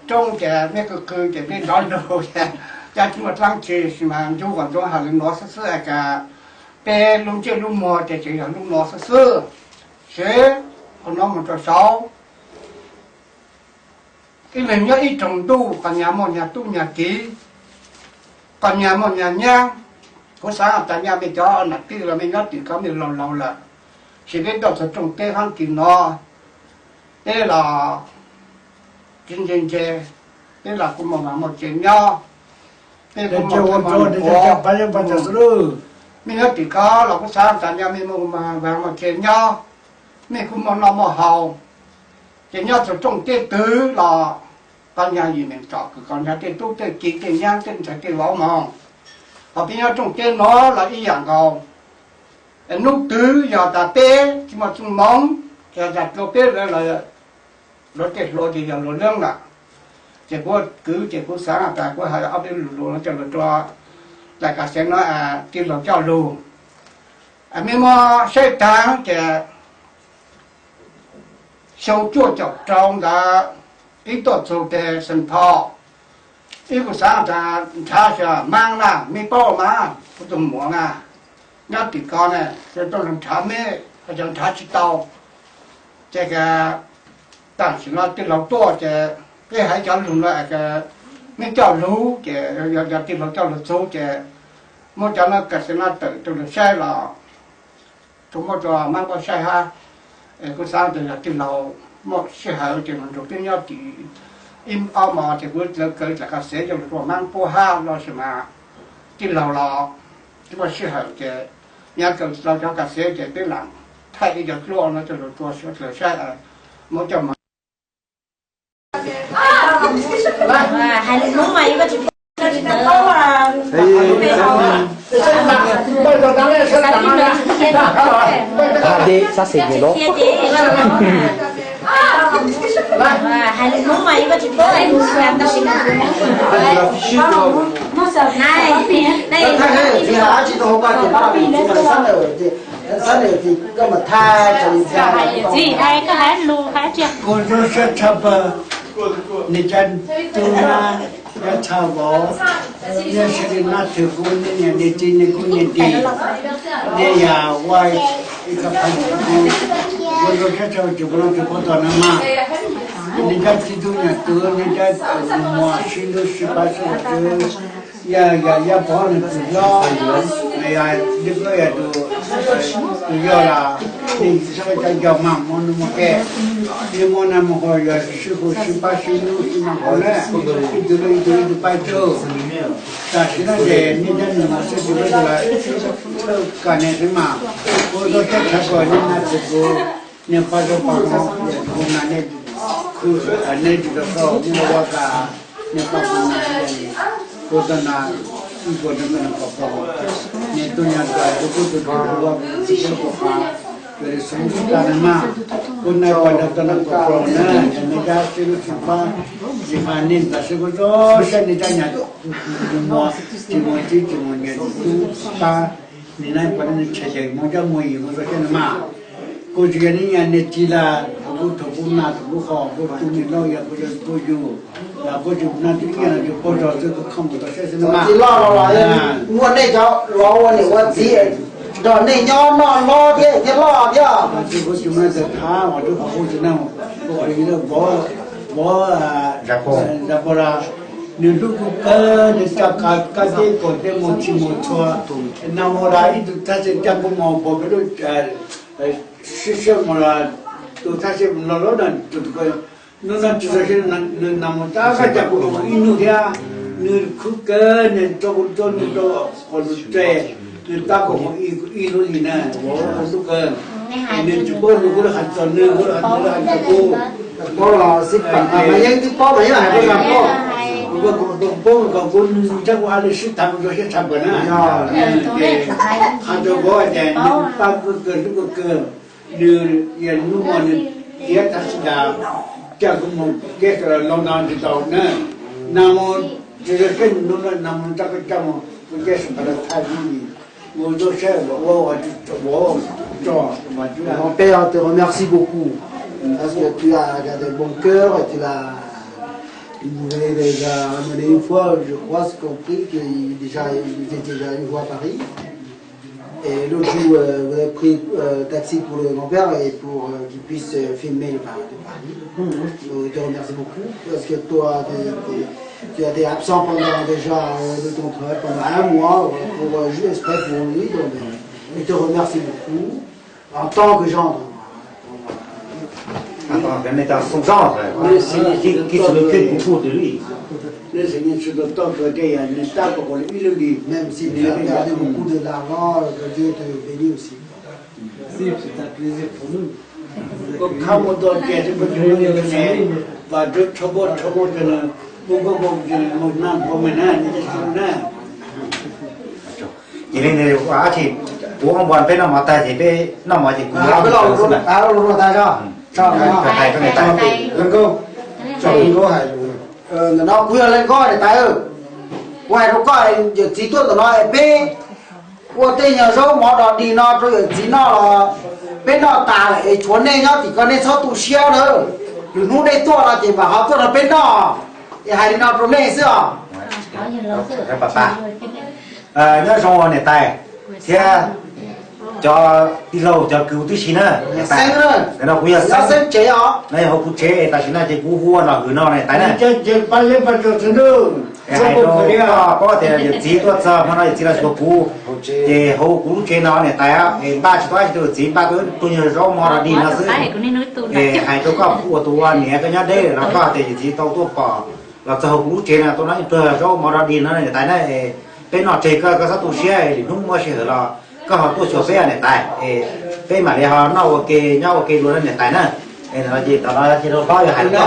roob ces mej qw qw ces peb nrov nug ces cov tsis muaj dlaab tsi, sis mas Ncuj Qos Ntxoov has lug nov xwb xwb, has tas peb lub ntsej lub muag ces tseem yog lub nov xwb xwb. Seb qhov no moog rua saud, ib leeg nyob ib rooj ntuj, qhov nyag muaj nyag tub nyag kiv, qhov nyag muaj nyag nyaab. Kuv xaav tas nyaj mej cov nam tij los mej nyob tim ko mej laus laus lawm, sis peb tuaj txug rooj teb hab kis no, peb los tsis ntse ntse, peb los kuj muaj vaaj muaj tse nyob, peb kuj muaj, mej nyob tim ko los kuv xaav tas nyaj mej muaj vaaj muaj tse nyob, mej kuj muaj noj muaj haus, ces nyob txug rooj teb twg los qhov nyag yim meem tsom kwm qhov nyag tej tub tej kiv tej nyaab tej ntxhais tej vauv moog. Hos peb nyob rooj teb no los ib yaam nkaus. Nub twg yog tas peb tsis muaj txuj moov, yog tas dlua peb lawm los luag tej hluas ces yog luag leeb lawm. Ces kuv kwv ces kuv xaav tas kuv has ob peb lus lus no coj lug rua lais kav xeev no, tij laug coj lug. Mej muab saib taag ces xyoo cuaj caum rau ntawd, ib tuaj txug teg Xeem Thoj, ib kuv xaav tas nrhav xyov Maab na, mej paub Maab, kuv tug muam na, nyob tim ko ne, xyov tuaj nrhav mej, xyov nrhav tsis tau. Ces tam sim no tij laug tuaj ces peb hais cov lug no, mej coj lug ces yog tij laug coj lug txug ces muab cov no kav xeev no tawm rua lawv saib los tsuas muab rua Maab Npauj saib hab. Kuv xaav tas yog tij laug muaj sij hawm ces moog nrug peb nyob tim ib ob mos ces kuv lawv kaw dlaim kav xeev coj lug rua Maab Npauj hab los sis mas tij laug los tsis muaj sij hawm ces nyaj kaw tau cov kav xeev ces peb lam thaij ib cov dluab no coj lug rua suav dlawg saib, muab coj moog. Kuv zoo siab tshaj plaws, niag cov tub mab, cov txha vauv, nej sawv daws nab twg kuv, nej niam nej txiv, nej kwv nej tij, nej yog ua ib qho phooj ywg kuv, kuv zoo siab tshaj plaws tug puab lug tug puab tog na mas. Nej cov txiv tub nyuam tub, nej cov muam sib hlub sib pab sib pab, yog yog Yaj Pov nws tus hlob, yog Dib Kuab yog tus yawg los, nej txhua cov nco mas muaj nuj muaj qe, nej muaj naj muaj haus yog sib hlub sib pab sib hlub sib noj haus na, ib tug hlub ib tug, ib tug pab ib tug. Tam sim no ces nej cov nus mas xwb tus pab ib tug los, kom nej xwb mas, kuv zoo siab tshaj plaws nej nab twg kuv, nej pab zoo pab zoo, kuv mas nej Kuv nej tsis tau txog nej ua tas, nej pab kuv nas, kuv tau nas ib puas rau nej pom pom, nej tuaj nyab tas kuv kuj tus dua tsis tau pom qab, yog li xub xub tas na mas, kuv nai pom rau tau nas pom pom na, yog nej cab sib lub tsis pab, tsis pab nej tas sib kuv txog saib nej cab nyab mus, tsis mus tib tsis mus nyias tub pab, nim no pom nej tshav yeem mus cab mus yim mus txog saib na mas. Kuv tsis yog nej nyiam nej txiv las, kuv thaum kuv nas thaum kuv qhov kuv tus niam laus yog kuv yog kuv yug, los kuv tsis nas tib yam los yus paub zog xwb kuv khoom mus tau saib xwb na mas. Txiv loj los muaj nej cov los ua niam ua txiv nrog nej nyob noj hlob thiab thiab loj thiab. Kuv tsis muaj txawj thav uas rau qhov kuv tsis na, kuv qhov vov, vov, zas pog las, nws hlub kuv kawg, nws coj kab teb kaum teb mus tsis mus txhua, nas mus las ib tug thaj se coj kuv mus pom peb lub sib siab mus los, tus thaj se los lub na tus tus hnub no tsis txawj siab, nws nas mus tab kab coj kuv mus ib hnub thiab, nws khwv kawg, nws rau kuv rau nws rau qhov lus tsev, nws tab kuv mus ib lub li na, ua hlub kawg. Nws tsis paub lus kuv lub hais txog nws, kuv lub hais txog kuv. Paub los xij pam mas yeej twb paub mas yeej hais rau nas paub. Kuv paub kom kuv ntsab kuv ha li sib tham kuv rau siab tshaj plaws na. Qhov rau kuv tias nws pab kuv kawg hlub kuv kawg, nws yog hnub uas nws tiav tag sib nrad, coj kuv mus keb sawv daws los no tsis tau na. Nas mus tsis yog seb nws hnub no nas mus coj kuv coj mus kuv coj sawv daws thaij hnub ni, mus rau saib ua ua ua tso. Mon père, on te remercie beaucoup parce que tu as gardé le bon cœur et tu l'as, il voulait déjà ramener une fois, je crois, compris qu'il déjà, il était déjà une fois à Paris. Et l'autre jour, euh, vous avez pris euh, taxi pour le grand-père et pour euh, qu'il puisse euh, filmer le Paris de Paris. Donc, je te remercie beaucoup parce que toi, t'es- t'es- tu as été absent pendant déjà euh, de ton travail pendant un mois euh, pour euh, juste exprès pour lui. Donc, euh, je te remercie beaucoup en tant que gendre. Attends, je vais mettre un son genre. Qui, qui se occupe beaucoup de lui. Même si tu as perdu beaucoup de l'argent, euh, que Dieu te bénisse aussi. Koj khab mus tau ces twb pab tsis muaj neeg ne, vam rau tsho poj tsho poj ces nws pub koj poj ces nws mus naj pov meeg na, nws coj xyoo na. Ces li ntawd ua dab tsi, kuv ua npua peb noj mov tag ces peb noj mov ces kuv yuav peb los ua tag, hais rau niam tais. Leej Nkauj, tso Leej Nkauj hais lus. Ntawm no kuv yog Leej Nkauj niam tais, kuv hais rau koj, yawm txiv tuaj ntawm no es peb ua tej nyuag zaub mov dog dig no rau yawm txiv noj los peb noj tas lawm es tshuav nej nyob tim ko nej txhob tu siab nawb. Lwm hnub nej tuaj no ces mam ho tuaj nrog peb noj. Es hais li no rau nej xwb os. Nyob zoo niam tais thiab cov tij laug cov kwv tij si na. Ntawm no kuv yog Xeeb, no yog hauv kuv tsev, tam sim no ces kuv hu ua Nom Hwm no niam tais na. Hais rau koj paub tias yawm txiv tuaj txog hmo no yawm txiv los xyuas kuv, ces hauv kuv lub tsev no niam tais es npaj tsis tau dab tsi rau yawm txiv, npaj tau ib tug nyuag zaub mov dog dig no xwb. Es hais rau koj ua tus ua niam koj nyob deb los koj tias yawm txiv tau tuaj pom los txog hauv kuv lub tsev no tau noj ib pluag zaub mov dog dig no niam tais na. Peb noj tseg koj, koj txhob tu siab, lwm hnub muaj sij hawm los koj ho tuaj xyuas peb niam tais. Peb mam li ho noj ua ke nyob ua ke dua niam tais na. Es ntawm no ces rau hlob yuav hais rau koj.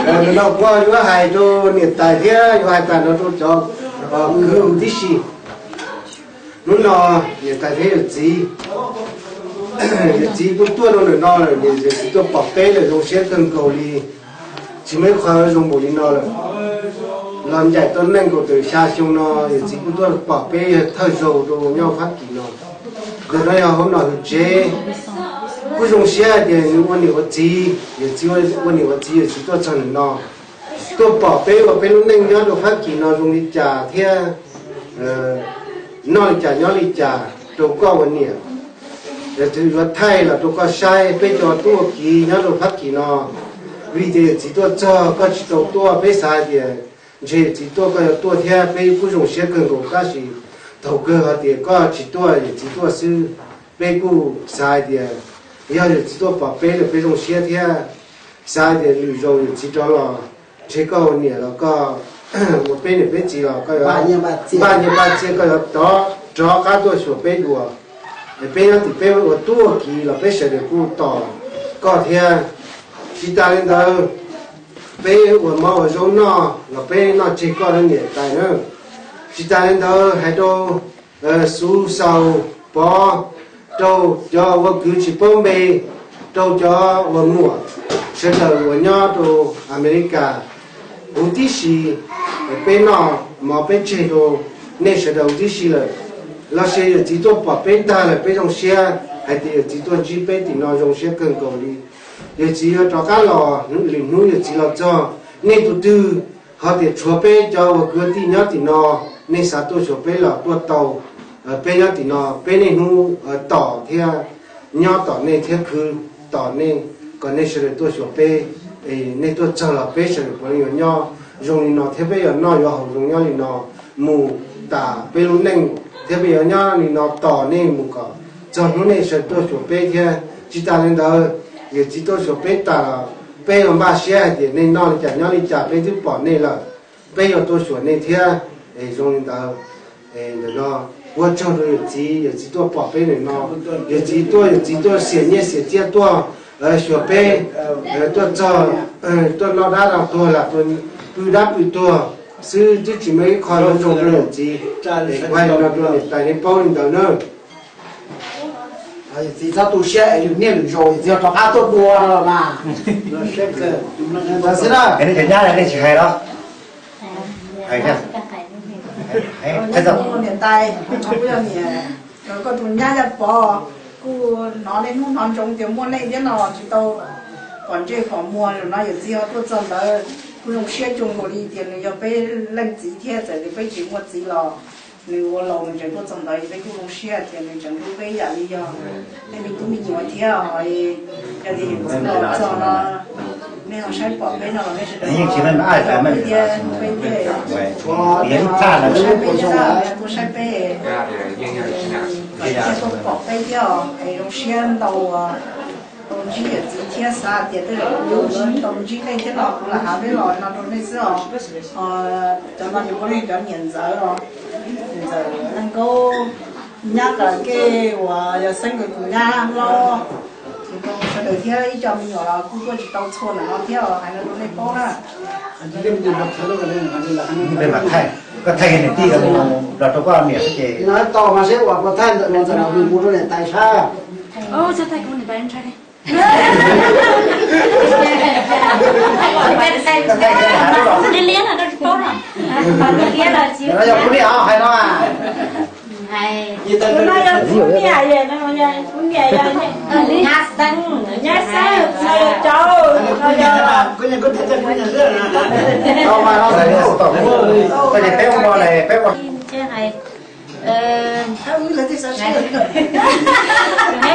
Ntawm no kuv yuav hais rau niam tais thiab yuav hais tas no rau cov kwv tij si. Hnub no niam tais thiab yawm txiv, yawm txiv kuj tuaj rau ntawm no lawm, yawm txiv tuaj pom peb lawm zoo siab kawg nkaus li. Tsis muaj ib qho zoo npaum li no lawm. Los ncaim tau nees nkaum tawm xya xyoo no yawm txiv kuj tuaj pom peb yog thawj zaug rau nyob Fab Kis no. Ntawm no yog hauv Nom Hwm tsev, kuj zoo siab hais tias nws ua niam ua txiv, yawm txiv ua niam ua txiv yawm txiv tuaj txog ntawm no tuaj pom peb ua peb lub neej nyob rau Fab Kis no zoo li cas thiab noj li cas nyob li cas rau koj ua niam. Yog tus yuav thaij los rau koj saib, peb cov tuaj ua kiv nyob rau Fab Kis no, vim tias yawm txiv tuaj txog koj tsis tau tuaj, peb xav hais tias ntshe yawm txiv tuaj koj yuav tuaj thiab, peb kuj zoo siab kawg nkaus tab sis thaum kawg hais tias koj tsis tuaj yawm txiv tuaj xwb. Peb kuj xav hais tias yog yawm txiv tuaj pom peb lawm peb zoo siab thiab. Xav hais tias lwm zaus yawm txiv rov los ntshe koj ua niam los koj ua peb niam peb txiv los koj yuav npaj nyiaj npaj txiaj, koj yuav rov qab tuaj xyuas peb dua. Es peb nyob tim peb ua tub ua kiv los peb sawv daws kuj tos koj thiab. Tsis tas li ntawd, peb ua mov ua zaub noj los peb noj tseg koj lub niam tais na. Tsis tas li ntawd, hais rau Xub Xaus Pov, rau cov uas kwv tsis paub npe, rau cov uas muam, sawv daws uas nyob rau Amelikas huv tib si, peb noj mov peb tseg rau nej sawv daws huv tib si lawm. Los sis yawm txiv tuaj pom peb tag lawm peb zoo siab hais tias yawm txiv tuaj ntsib peb tim no zoo siab kawg nkaus li. Yawm txiv yuav rov qab los, lwm hnub yawm txiv los txog, nej tus twg ho tias tshuav peb cov uas kwv tij nyob tim no, nej xav tuaj xyuas peb los tuaj tau. Peb nyob tim no, peb niaj hnub tos thiab nyob tos nej thiab khwv tos nej, kom nej sawv daws tuaj xyuas peb. Nej tuaj txog los peb sawv daws puav leej yuav nyob zoo li no thiab peb yuav noj yuav haus zoo nyob li no mus tas peb lub neej, thiab peb yuav nyob li no tos nej mus kom txog hnub nej sawv daws tuaj xyuas peb thiab. Tsis tas li ntawd, yawm txiv tuaj xyuas peb tas los peb yuav npaj siab hais tias nej noj li cas nyob li cas peb twb pom nej lawm, peb yuav tuaj xyuas nej thiab. Zoo li ntawd, ntawm no ua tsaug rau yawm txiv, yawm txiv tuaj pom peb ntawm no, yawm txiv tuaj, yawm txiv tuaj xiam nyiaj xiam txiaj tuaj xyuas peb, tuaj txog, tuaj noj dab noj tuag lam pw dab pw tuag xwb twb tsis muaj ib qho yuav zoo rau yawm txiv. Kuv hais li no rau niam tais nej paub li ntawd na. Yawm txiv txhob tu siab es lwm niaj lwm zaus yawm txiv rov qab tuaj dua no los mas. Ntawd xwb na. Nej cov nyab nej tsis hais los? Niam tais, kuv yog niam, koj tus nyab Yaj Pov, kuj hnov nej hnub hnov ntsoov tias muaj nej thiab no tsis tau pom ntsej pom muag, zaum no yawm txiv ho tuaj txog ntawd kuj zoo siab cuag nkaus li tias nws yog peb leej txiv thiab, txawm tias peb tsis muaj txiv los nws ua laus nws tseem tuaj txog ntawd, peb kuj zoo siab tias nws tseem hlub peb yam li yog peb me tub me nyuam thiab. Yog tias yawm txiv los txog no, nej ho saib pom peb no los nej sawv daws thiab, peb thiaj saib peb thiab, tuaj saib peb, thiaj tuaj pom peb thiab os. Es zoo siab ntau tau ntsib yawm txiv thiab, xav tias tej zaum kuv yuav tau ntsib nej thiab no kuv lam hais peb los no rau nej xwb os. Cov no ces kuv nej cov niam ntxawm os, niam ntxawm Leej Nkaub, nyab Kas Kej uas yog Xeeb nkawd tus nyab hlob, sawv daws thiab ib co me nyuam los kuj tuaj tsis tau txhua ntawm no thiab os, hais no rau nej paub na. Koj thaij niam tij los rau koj niam xwb ces. Tau mas seb uas koj thaij ntawm no ntawm no kuv rau niam tais saib. Yog kuv niam hais no. Kuv niam, nyab Xeeb, no yog cauv, no yog. Tau mas no, koj ces peb ua peb ua.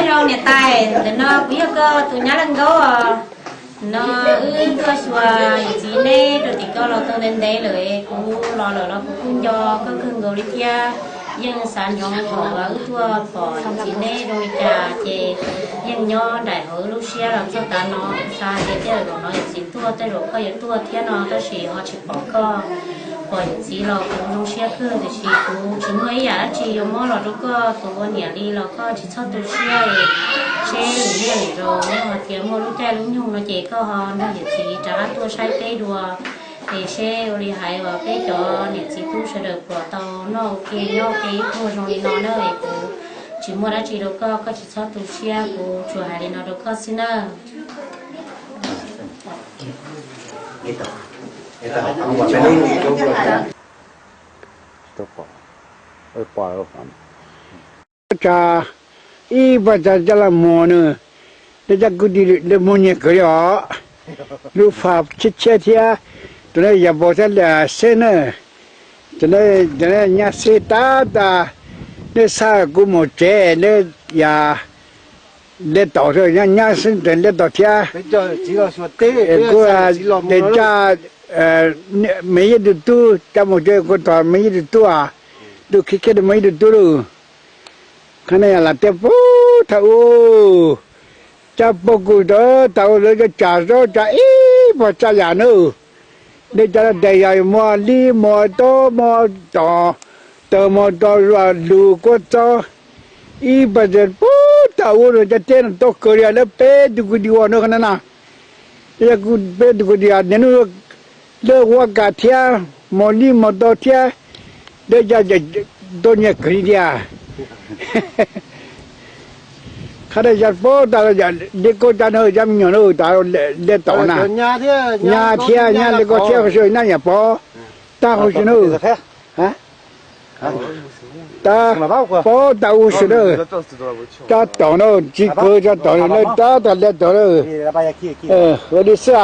Nyob zoo niam tais, ntawm no kuv yog koj tus nyab Leej Nkaub os. No wb tuaj xyuas yawm txiv neb rau tim ko los tau ntev ntev lawm, kuv los lawm los kuv kuj nco koj kawg nkaus li thiab. Yeej xav ntsoov thaum wb tuaj pom yawm txiv neb zoo li cas ces yeej nyob nraim hauv wb lub siab los txog tav no. Xav tias tej zaum no yawm txiv tuaj tej zaum koj yuav tuaj thiab no tab sis ho tsis pom koj. Pom yawm txiv los kuv zoo siab kawg tiam sis kuv tsis muaj ib yam dab tsi yuav muab los rau koj tus ua niam li los koj tsis txhob tu siab es seb lwm niaj lwm zaus yog hais tias muaj lub caij lub nyoog no ces koj ho nrog yawm txiv rov qab tuaj saib peb dua es seb ua li hais uas peb cov niam txiv tub sawv daws puas tau noj ua ke nyob ua ke ib pluag zoo li no na. Es kuv tsis muaj dab tsi rau koj, koj tsis txhob tu siab, kuv tsuas hais li no rau koj xwb na. Tsa ib pab tsa caj laj muag nws, nej cov kwv tij muag nyiam kawg li os. Lub fam tshiab tshiab thiab, tus no yog Npaus thiab Liam Xeb na. Cov no nyab Xeb tab tas, nej xa kuv mus tsev, nej yog Liam Tauv, nyab Xeb Liam Tauv thiab. Kuv ces tsa me yeej tus tub, tsa mus tsev kuv tom me yeej tus tub, tus khiav khiav mus yeej tus tub lauj. Qhov no yog lam tias puag thaum ub, cov pog kuv tau tau lawv cov tsa zaub tsa ib pab tsa yam nawb. Nej cov no tes yog muaj lib muaj tob muaj tom, taws muaj to, zuaj lus kuab txob, ib pab tsa puag tau ua no cov teb no tau kawg li lawv peb tug kwv tij ua no qhov no na. Yog kuv peb tug kwv tij niaj hnub lawv ua kas thiab, mos lij mos tau thiab, lawv cov tuaj nyiaj kawg li tiag. Qhov no yog pab tas li koj cov no cov me nyuam no tas li tau na. Nyab thiab nyab li koj thiab qhov xwb na yog pab tag qhov xwb na. Tab pab tas ua xwb na. Cov taum na tsis kawg, cov taum na tab tas li tau na. Ua li xwb.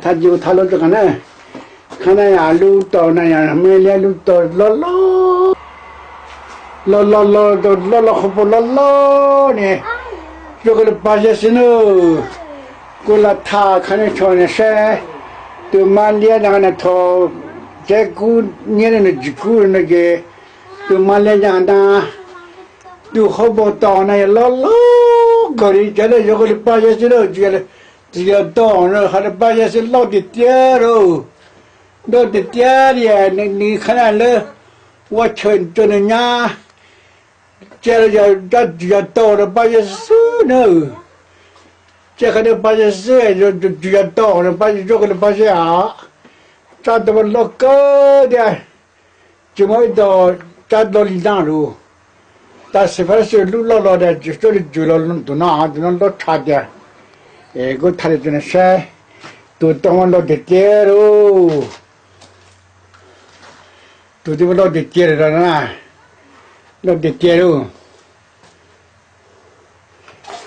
Thaj yus thaj lub rau qab na. Qhab na yog lub tau na yog me liab lub tau loj loj, loj loj loj loj loj qhov pau loj loj ne. Zoo kawg li pab yawg xwb na. Kuv los tham qhab na tsho na saib, tus mab liab no na thaum tsev kub nyiab no tsis kub no ces tus mab liab no na, tus qhov pau tau na yog loj loj kawg li cov na. Zoo kawg li pab yawg xwb na, tsis yog tau na, qhov na pab yawg xwb loj tiag tiag lauj. Loj tiag tiag li. Nws qhab na lawv ua chaw rau nws nyab. Cia yog tsis yog tau na pab yawg xwb na. Cia qhov na pab yawg xwb, tsis yog tau na pab yawg, zoo kawg li pab yawg os. Tsab tau loj kawg tiag, tsis muaj ib tug tsab loj li no lawm. Tam sim fab xwb lub loj los tiag, tsis txawj li tswv los tus no, tus no loj tshaj tiag. Es kuv tham li tus no saib, tus tau loj tiag tiag lauj. Tus twb loj tiag tiag li no na, loj tiag tiag lauj.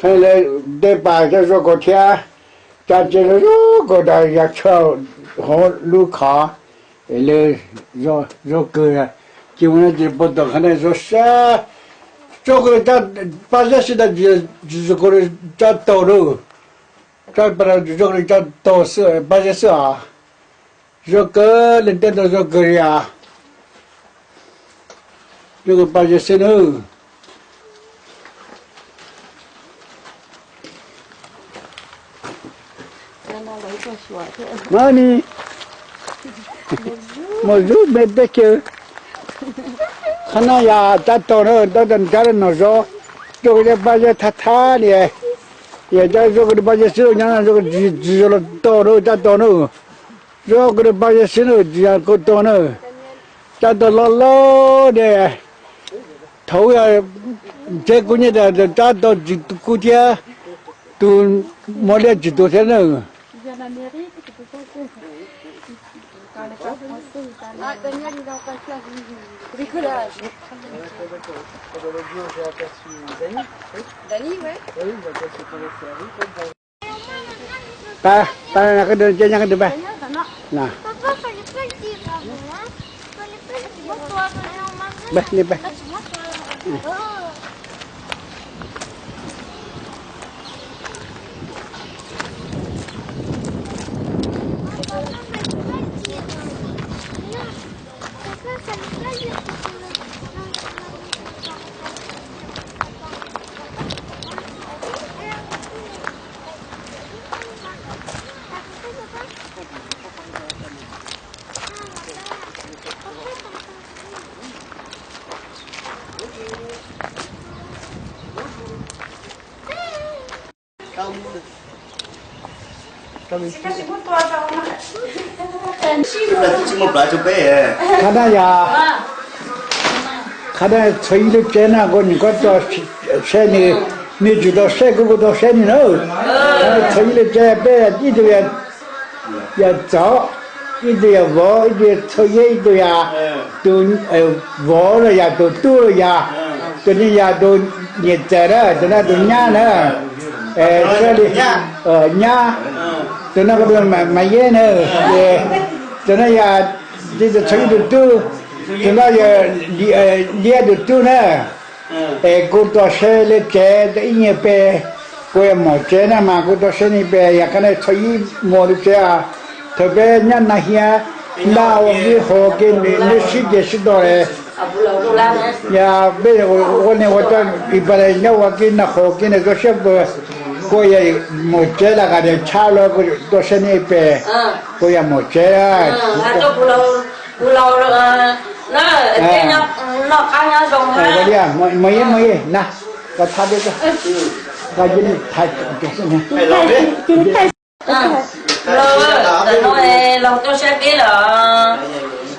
Tej pas cov zoo kawg thiab, cov tsev zoo kawg tas yog tshaj hauv lub khov, es lawv zoo kawg. Ces ua no ces pab tau qhov no zoo sab, zoo kawg, pab yawg xwb tas tsis zoo kawg cov tau lauj. Cov zoo kawg cov tau xwb, pab yawg xwb os. Zoo kawg li, tej tau zoo kawg li os. Zoo kawg pab yawg xwb nawb. Mas ni, mus zub me peb chaw. Qhov no yog cov tau na, tau cov no zoo, zoo kawg li pab yawg thab thab li. Yog cov zoo kawg li pab yawg xwb, nyob no zoo kawg tsis zoo los tau na, cov tau na. Zoo kawg li pab yawg xwb na, tsis yog koj tau na. Cov tau loj loj li. Thaum yog tsev kub nyiab tas cov tau tsis kub thiab, tus mos liab tsis tu thiab na. Pab, pab, koj tus, cia nyob koj tus pab. Pab, nej pab. Qhov no yog, qhov no txhua ib lub tsev no kuv nyuam qhuav tso saib nws, nws tsis tau saib kuv, kuv tau saib nws na. Qhov no txhua ib lub tsev peb ib tug yog txov, ib tug yog vauv, ib tug yog txhua yeb, ib tug yog tus vauv los yog tus tub los yog, tus no yog tus niam tais na, tus no tus nyab na, sab li nyab, tus no mas yeb na, tus no yog txhua ib tug tub, tus no yog liab tus tub na. Es kuv tau saib lub tsev ib nyuag pem, kuv yuav mus tsev na mas kuv tau saib nej pem yog qhov no txhua ib muag lub tsev. Thaum peb nyob Naj Hiab, ntaj ua kev haus kev nws sib ceg sib tog, yog peb ua neeg ua tau ib pab nyob ua kev noj haus kev nws koj siab pw. Kuv yog mus tsev los kom niam tshaj los kuv tuaj saib nej pem. Kuv yog mus tsev. Mus ib mus ib na, koj thab peb, koj cia li thab. Laug, ntawm no laug tuaj saib peb lawm.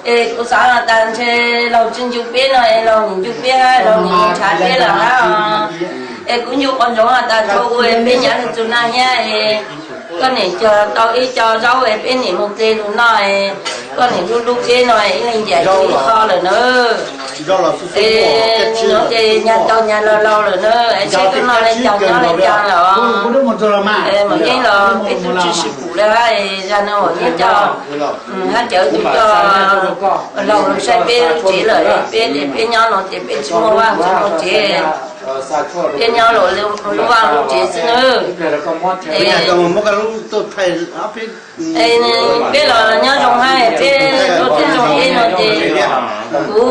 Es kuv xav tas ntshe laug tsis ncu peb no es laug nim ncu peb, laug nim ntshav peb lawm hab. Es kuv ncu qhov ntsoov tas thaum ub peb nyav lug txug naj hiab es koj nim cog tau ib co zaub es peb nim mus ple lug noj es koj nim hlub hlub peb no ib leeg ncaim ib qho lawm na. Es no ces nyag tau nyag laug laug lawm na, es saib koj noj le caag nyob le caag lawm. Mam yeej los peb tub tsis sib pum le hab, zag no mam yeej coj hab cawv tug coj laug lug saib peb lub tsev lawm, peb ces peb nyob no ces peb tsis muaj vaj tsis muaj tsev, peb nyob lub vaj lub tsev xwb na. Es peb los nyob zoo hab, peb tub tsis zoo peb no ces kuv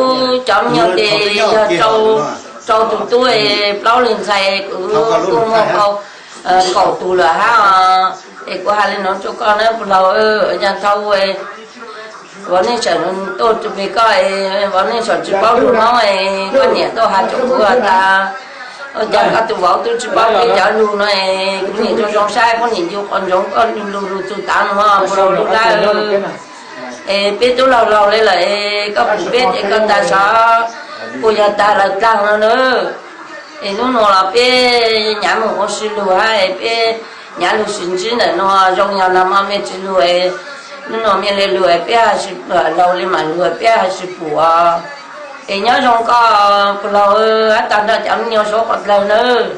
cov me nyuam ces yog rau tug tub, plaub leeg ntxhais, kuv tuaj muaj kaum tug lawm hab. Es kuv has le nuav rua koj na puj laug, yog thaum ub vauv Neej Sawm tuaj rua peg koj, vauv Neej Sawm tsis paub lug Hmoob, koj niam tuaj has rua kuv has tas ua cas koj tug vauv tub tsis paub peb cov lug no, kuv nim zoo zoo saib, kuv nim ncu qhov ntsoov koj lug lug txug tav no puj laug lub lab. Es peb tub laug laug le lawm, koj pum peb ces koj tas sov puas yog tas lawm dlaag no na. Es nub nua los peb nyav moog ua si lug hab, peb nyav lug sim ntsib ntawm nua zoo yog nag hmo mej tsis lug, nub nua mej le lug peb hab si, laug le mam lug peb hab si pum. Es nyob zoo koj puj laug, hab tag nrho cov me nyuam suav qhov dlawg nawb.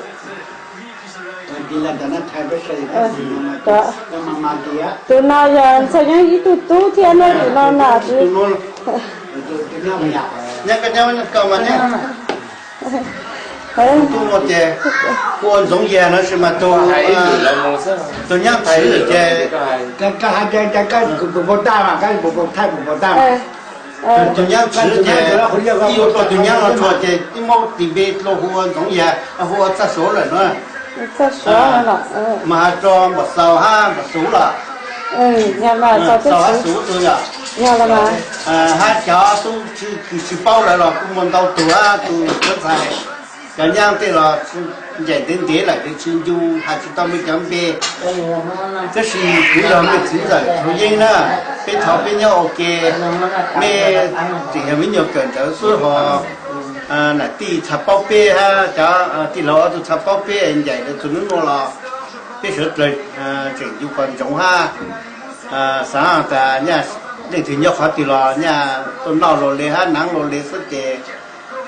Tus no yog Ntxhais Nyob ib tug tub thiab na, tus no na. Tus tub no ces hu ua Ntxoov Yag no sis mas tus, tus nyab tswv ces, tus nyab tswv ces ib ua tau tus nyab no rua ces ib muab tis npe dlua hu ua Ntxoov Yag, hu ua Txaj Suav lawm na. Mas has rua Npam Xaus hab Npam Xuv los, Xaus hab Xuv tug yog, hab cov tub tsis paub lawm los kuj muaj ntau tug hab tus cov ntxhais, cov nyab tej los ncaim ntev ntev lawm ces tsis ncu has tsis tau mej cov npe. Tab sis kuv yog mej txiv ntxawm Thaum Yeeb na, peb thaum peb nyob ua ke, mej tseem yog me nyuam kawm ntawv xwb hos, nam tij txhaj paub peb hab cov tij laug ob tug txhaj paub peb ncaim lawv txug nub nua los peb sawv dlawg tseem ncu qhov ntsoov hab xaav tas nyaj leej twg nyob qhov twg los nyaj tuaj noj luag le hab naav luag le xwb ces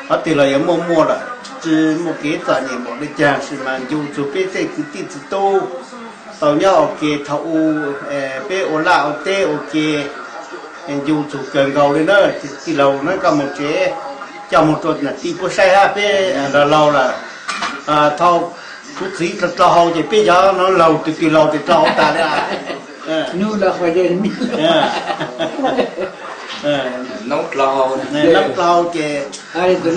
qhov twg los yuav muaj muaj lawm, tsis muaj kev txom nyem npaum le caag sis mas ncu txug peb tej kwv tij txiv tub tau nyob ua ke thaum u, peb ua laj ua teb ua ke, ncu txug kawg nkaus li na. Tij laug na koj mus tsev, coj moog rua nam tij puab saib hab peb laug laug lawm. Thaum kuv txiv dlhau hau ces peb cov no laug tug tij laug ces dlhau hau tas li. Noob dlhau hau ces, tus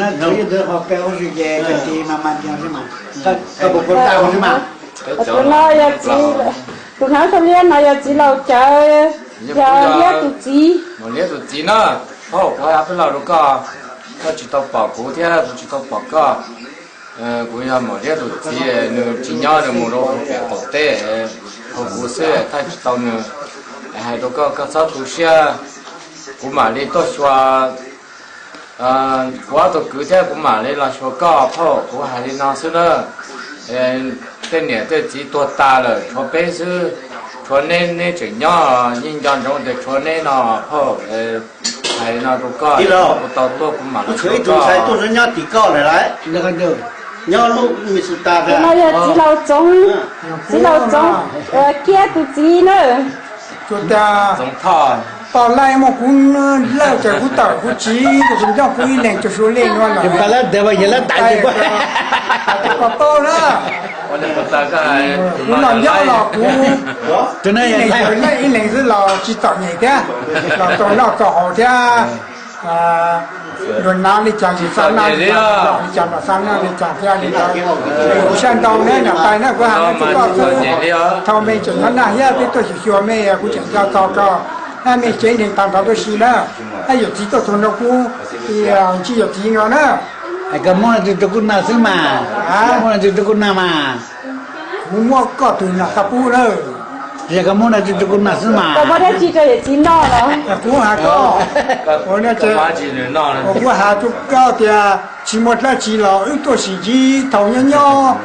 no yog txiv laug cawv, yog Liab tus txiv. Maum Liab tus txiv na, thaum kuv hais peb laug rau koj, koj tsis tau pom kuv thiab kuv tsis tau pom koj. Kuv yog Maum Liab tus txiv, nws tsis nyob, nws mus rau pem qaum teb, hauv kuv xwb thaij tsis tau nws. Hais rau koj, koj txhob tu siab, kuv mam li tuaj xyuas. Kuv ob tug kwv thiab kuv mam li los xyuas koj phauj, kuv hais li no xwb na. Tej niam tej txiv tuag tas lawm tshuav peb xwb, tshuav neb, neb tseem nyob, yeej nco ntsoov tias tshuav neb no phauj. Hais li no rau koj, kuv tau tuaj kuv mam los xyuas koj. Tus no yog txiv laus Txoov, txiv laus Txoov, Kiab tus txiv na. Txoov Thoj, tau laj muaj kuv lawj ces kuv tawm kuv tsiv, kuv nco kuv ib leeg tsuas suav lej nuav lawm. Koj tau na, kuv noj nyob los kuv ib leeg xwb los tsis txom nyem thiab, los tau noj tau haus thiab. Luag nab li cas ces xav nab li cas, noj li cas los xav noj li cas thiab li ntawd. Kuv sab ntau ne, niam tais na, kuv has no rau koj xwb. Thaum me tseem nyob nag thiab peb tuaj xyuas xyuas me, kuv tseem nco txog koj. Nab me tsev neeg tag nrho tuaj si na, yawm txiv tuaj txog nrog kuv, tsis yawm txiv no na. Koj muab no rau kuv noj xwb mas, muab no rau kuv noj mas. Kuv muab koj tus nam tau pub na. Yog koj muab no rau kuv noj xwb mas. Koj muab dab tsi rau yawm txiv noj los? Kuv has koj, kuv has rau koj tias tsis muaj dab tsi los wb tuaj sim ntsib thaum nyob nyob,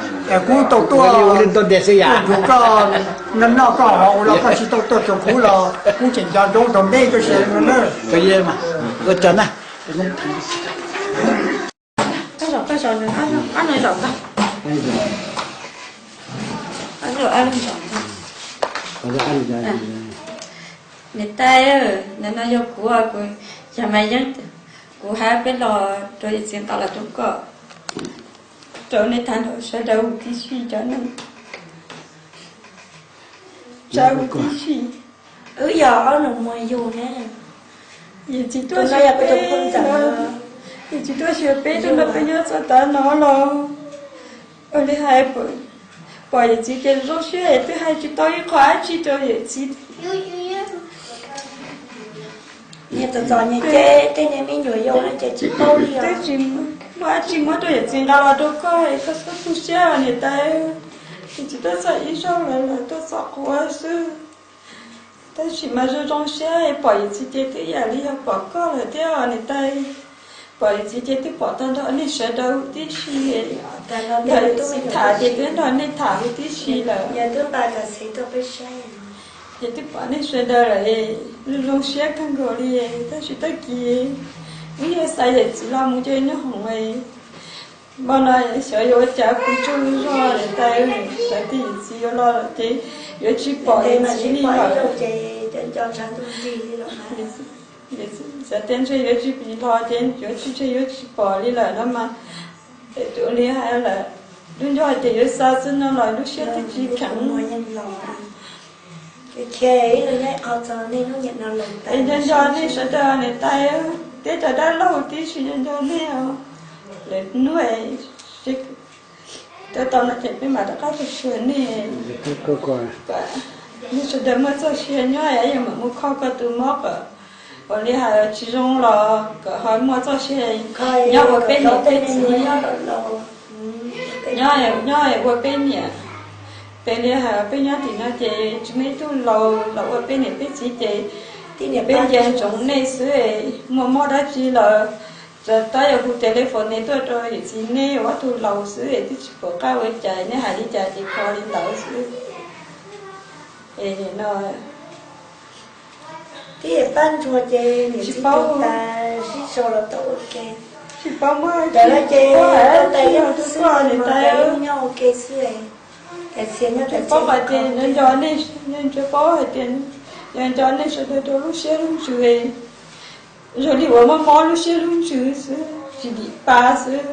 kuv tau tuaj nrog koj noj noj koj hauv los koj tsis tau tuaj txog kuv los kuv tseem nco ntsoov tau npe koj sawv no na. Ua tsaug na. Niam tais, nim no yog kuv, kuv yog Maiv Yeeb, kuv hais peb los rau yawm txiv nqa los rau koj, rau nej tag nrho sawv daws huv tib si cov neeg, sawv huv tib si. Wb yog ob nus muag yug ne. Yawm txiv tuaj xyuas peb, yawm txiv tuaj xyuas peb tuaj nrog peb nyob txog tav no los, ua li hais pom yawm txiv ces zoo siab es twb hais tsis tau ib qho dab tsi rau yawm txiv. Niag txom txom nyem ces tej niag me nyuam yaus no ces tsis paub li os. Twb tsis muaj dab tsi muab rau yawm txiv nqa los rau koj es koj txhob tu siab os niam tais. Yawm txiv tuaj txog ib zaug lawm los tuaj txom quav xwb. Tab sis mas zoo zoo siab pom yawm txiv ces twb yam li yog pom koj lawm thiab os niam tais. Pom yawm txiv ces twb pom tag nrho nej sawv daws huv tib si. Yog yawm txiv tham ces twb nrog nej tham huv tib si lawm. Ces twb pom nej sawv daws lawm, zoo zoo siab kawg nkaus li. Tab sis tag kis wb yog xav yawm txiv los mus ces nyob hoom, hmo no xyov yuav ua cas kuv tsaug zog niam tais, xav tias yawm txiv yuav los ces yuav tsis pom yawm txiv li lawm. Xav tias ntshe yuav tsis los ces yuav tsis, ntshe yuav tsis pom li lawm no mas, tus li hais lawm, lub ncauj hais tias yuav xa xwb no los lub siab twb tsis kheev. Nco nco nej sawv daws niam tais, thiab cov dab laug tib si nco nco nej os. Lwm hnub rau tau no ces peb mam rov qab tuaj xyuas nej. Nej sawv daws muaj txoj sia nyob es yuav mam mus kho koj tus mob kom, ua li hais tsis zoo los kom ho muaj txoj sia nyob ua peb niam peb txiv, nyob ua peb niam. Peb li hais peb nyob tim no ces tsis muaj ib tug laus los ua peb niam peb txiv ces peb nco ntsoov nej xwb, muaj mob dab tsi los tab yuav hu telephone tuaj rau yawm txiv, nej ob tug laus xwb twb tsis pom qab ua cas, nej hais li cas ces kho li ntawd xwb. Es no tib yam pab ntsuag ces niam txiv tuag tas sib sau los tau ua ke. Tsis paub muab, tsis paub hais dab tsi rau tus koj niam tais. Tsis paub hais tias, tsis paub hais tias, yog nco nej sawv daws rau lub siab lub ntsws, zoo li uas mob mob lub siab lub ntsws xwb, tsis dim pa xwb.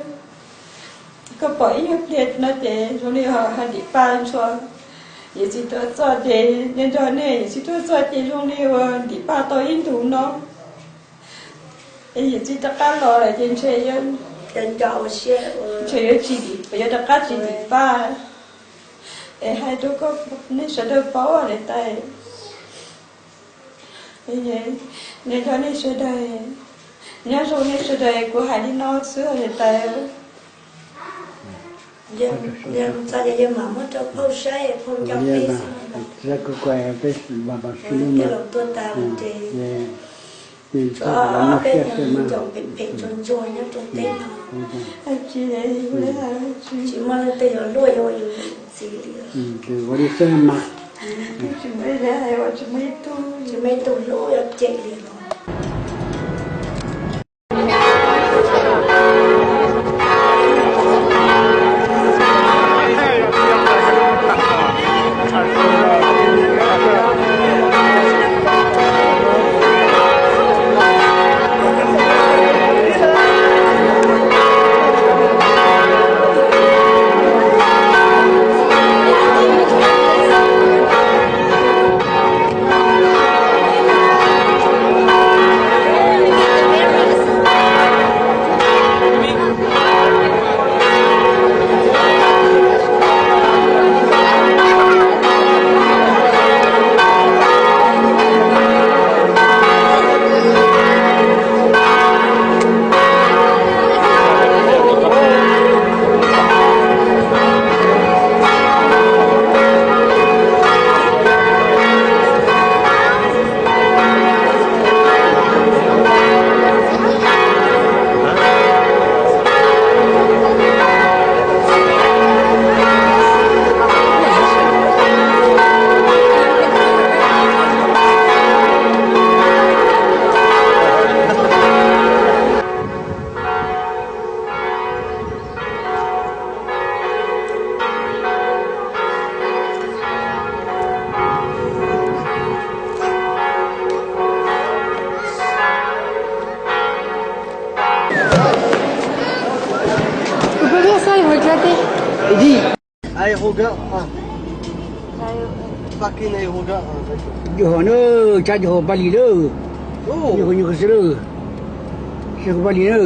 Koj pom ib nyuag pliag no ces zoo li ho dim pa ntshua. Yawm txiv tuaj txog ces nco nco nej, yawm txiv tuaj txog ces zoo li uas dim pa tau ib ntus no. Es yawm txiv rov qab los lawm ces ntshe, ntshe yuav tsis dim, yuav rov qab tsis dim pa. Es hais rau koj, nej sawv daws paub niam tais. Nco nco nej sawv daws, nyob zoo nej sawv daws, kuv hais li no xwb niam tais. Txog ces yawg mam muab rau phauj saib, phauj nco peb xwb. Peb los tuaj tas ces tso peb nco phem phem ntsuag ntsuag nyob rau teb no. Tsis muaj leej twg yuav luaj yuav ua yus txiv li. Tsis muaj ib tug hlub yuav cem li no. Aeroguard, ah. Parking aeroguard, ah, d'accord. Nyuag hov na, tshaj nyuag hov Npaj Lis na. Nyuag hov, nyuag hov xwb na. Xyov Npaj Lis na.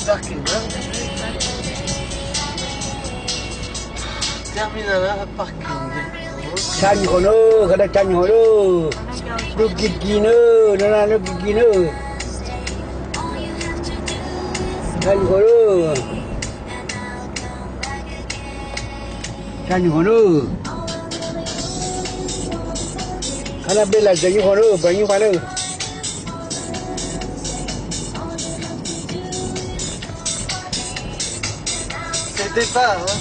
Parking na. Terminal parking. Tshaj nyuag hov na, koj na tshaj nyuag hov na. Lub kis kis na, no na lub kis kis na. Tshaj nyuag hov na. Tshaj nyuag hov na. Qhov no peb lam tseem nyuag hov na, peb nyuag hov na. C'est départ, hein.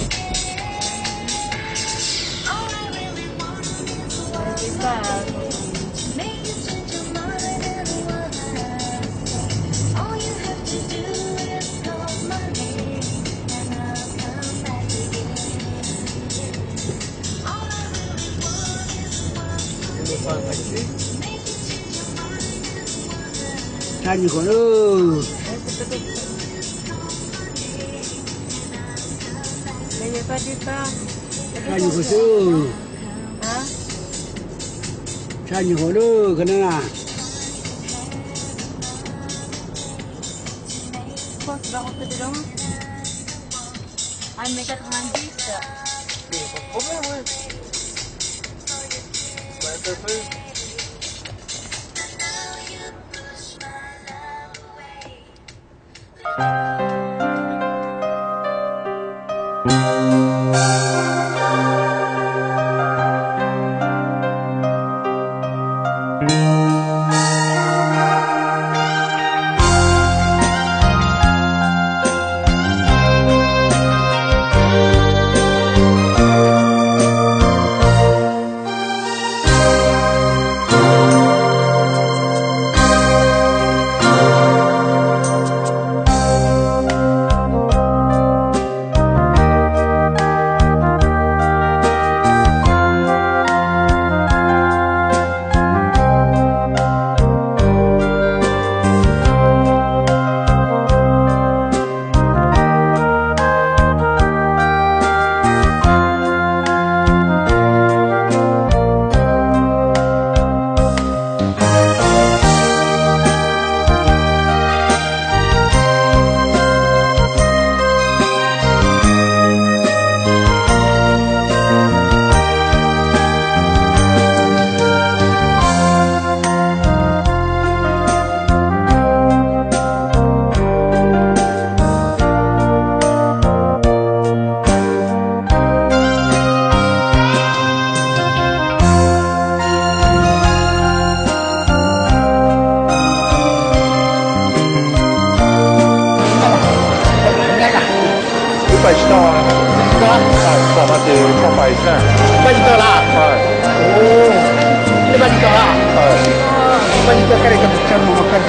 Tshaj nyuag hov na. Tshaj nyuag hov xwb. Tshaj nyuag hov na, koj na. Wb pais tsis tau. Pom no ces pom pais xwb. Pais tsis tau lawm. Pais tsis tau lawm. Pais tsis tau, koj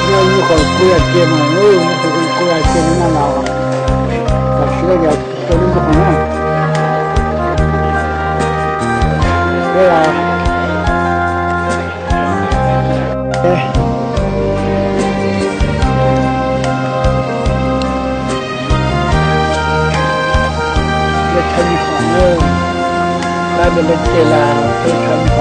Nyuj qus kuj yog cia mas, nyuj qus kuj yog cia no na los, tam sim no yog rau lub nyuj qus na. Peb los, lawv tshaj nyuj qus na, lawv tus lawv cia los peb tshaj nyuj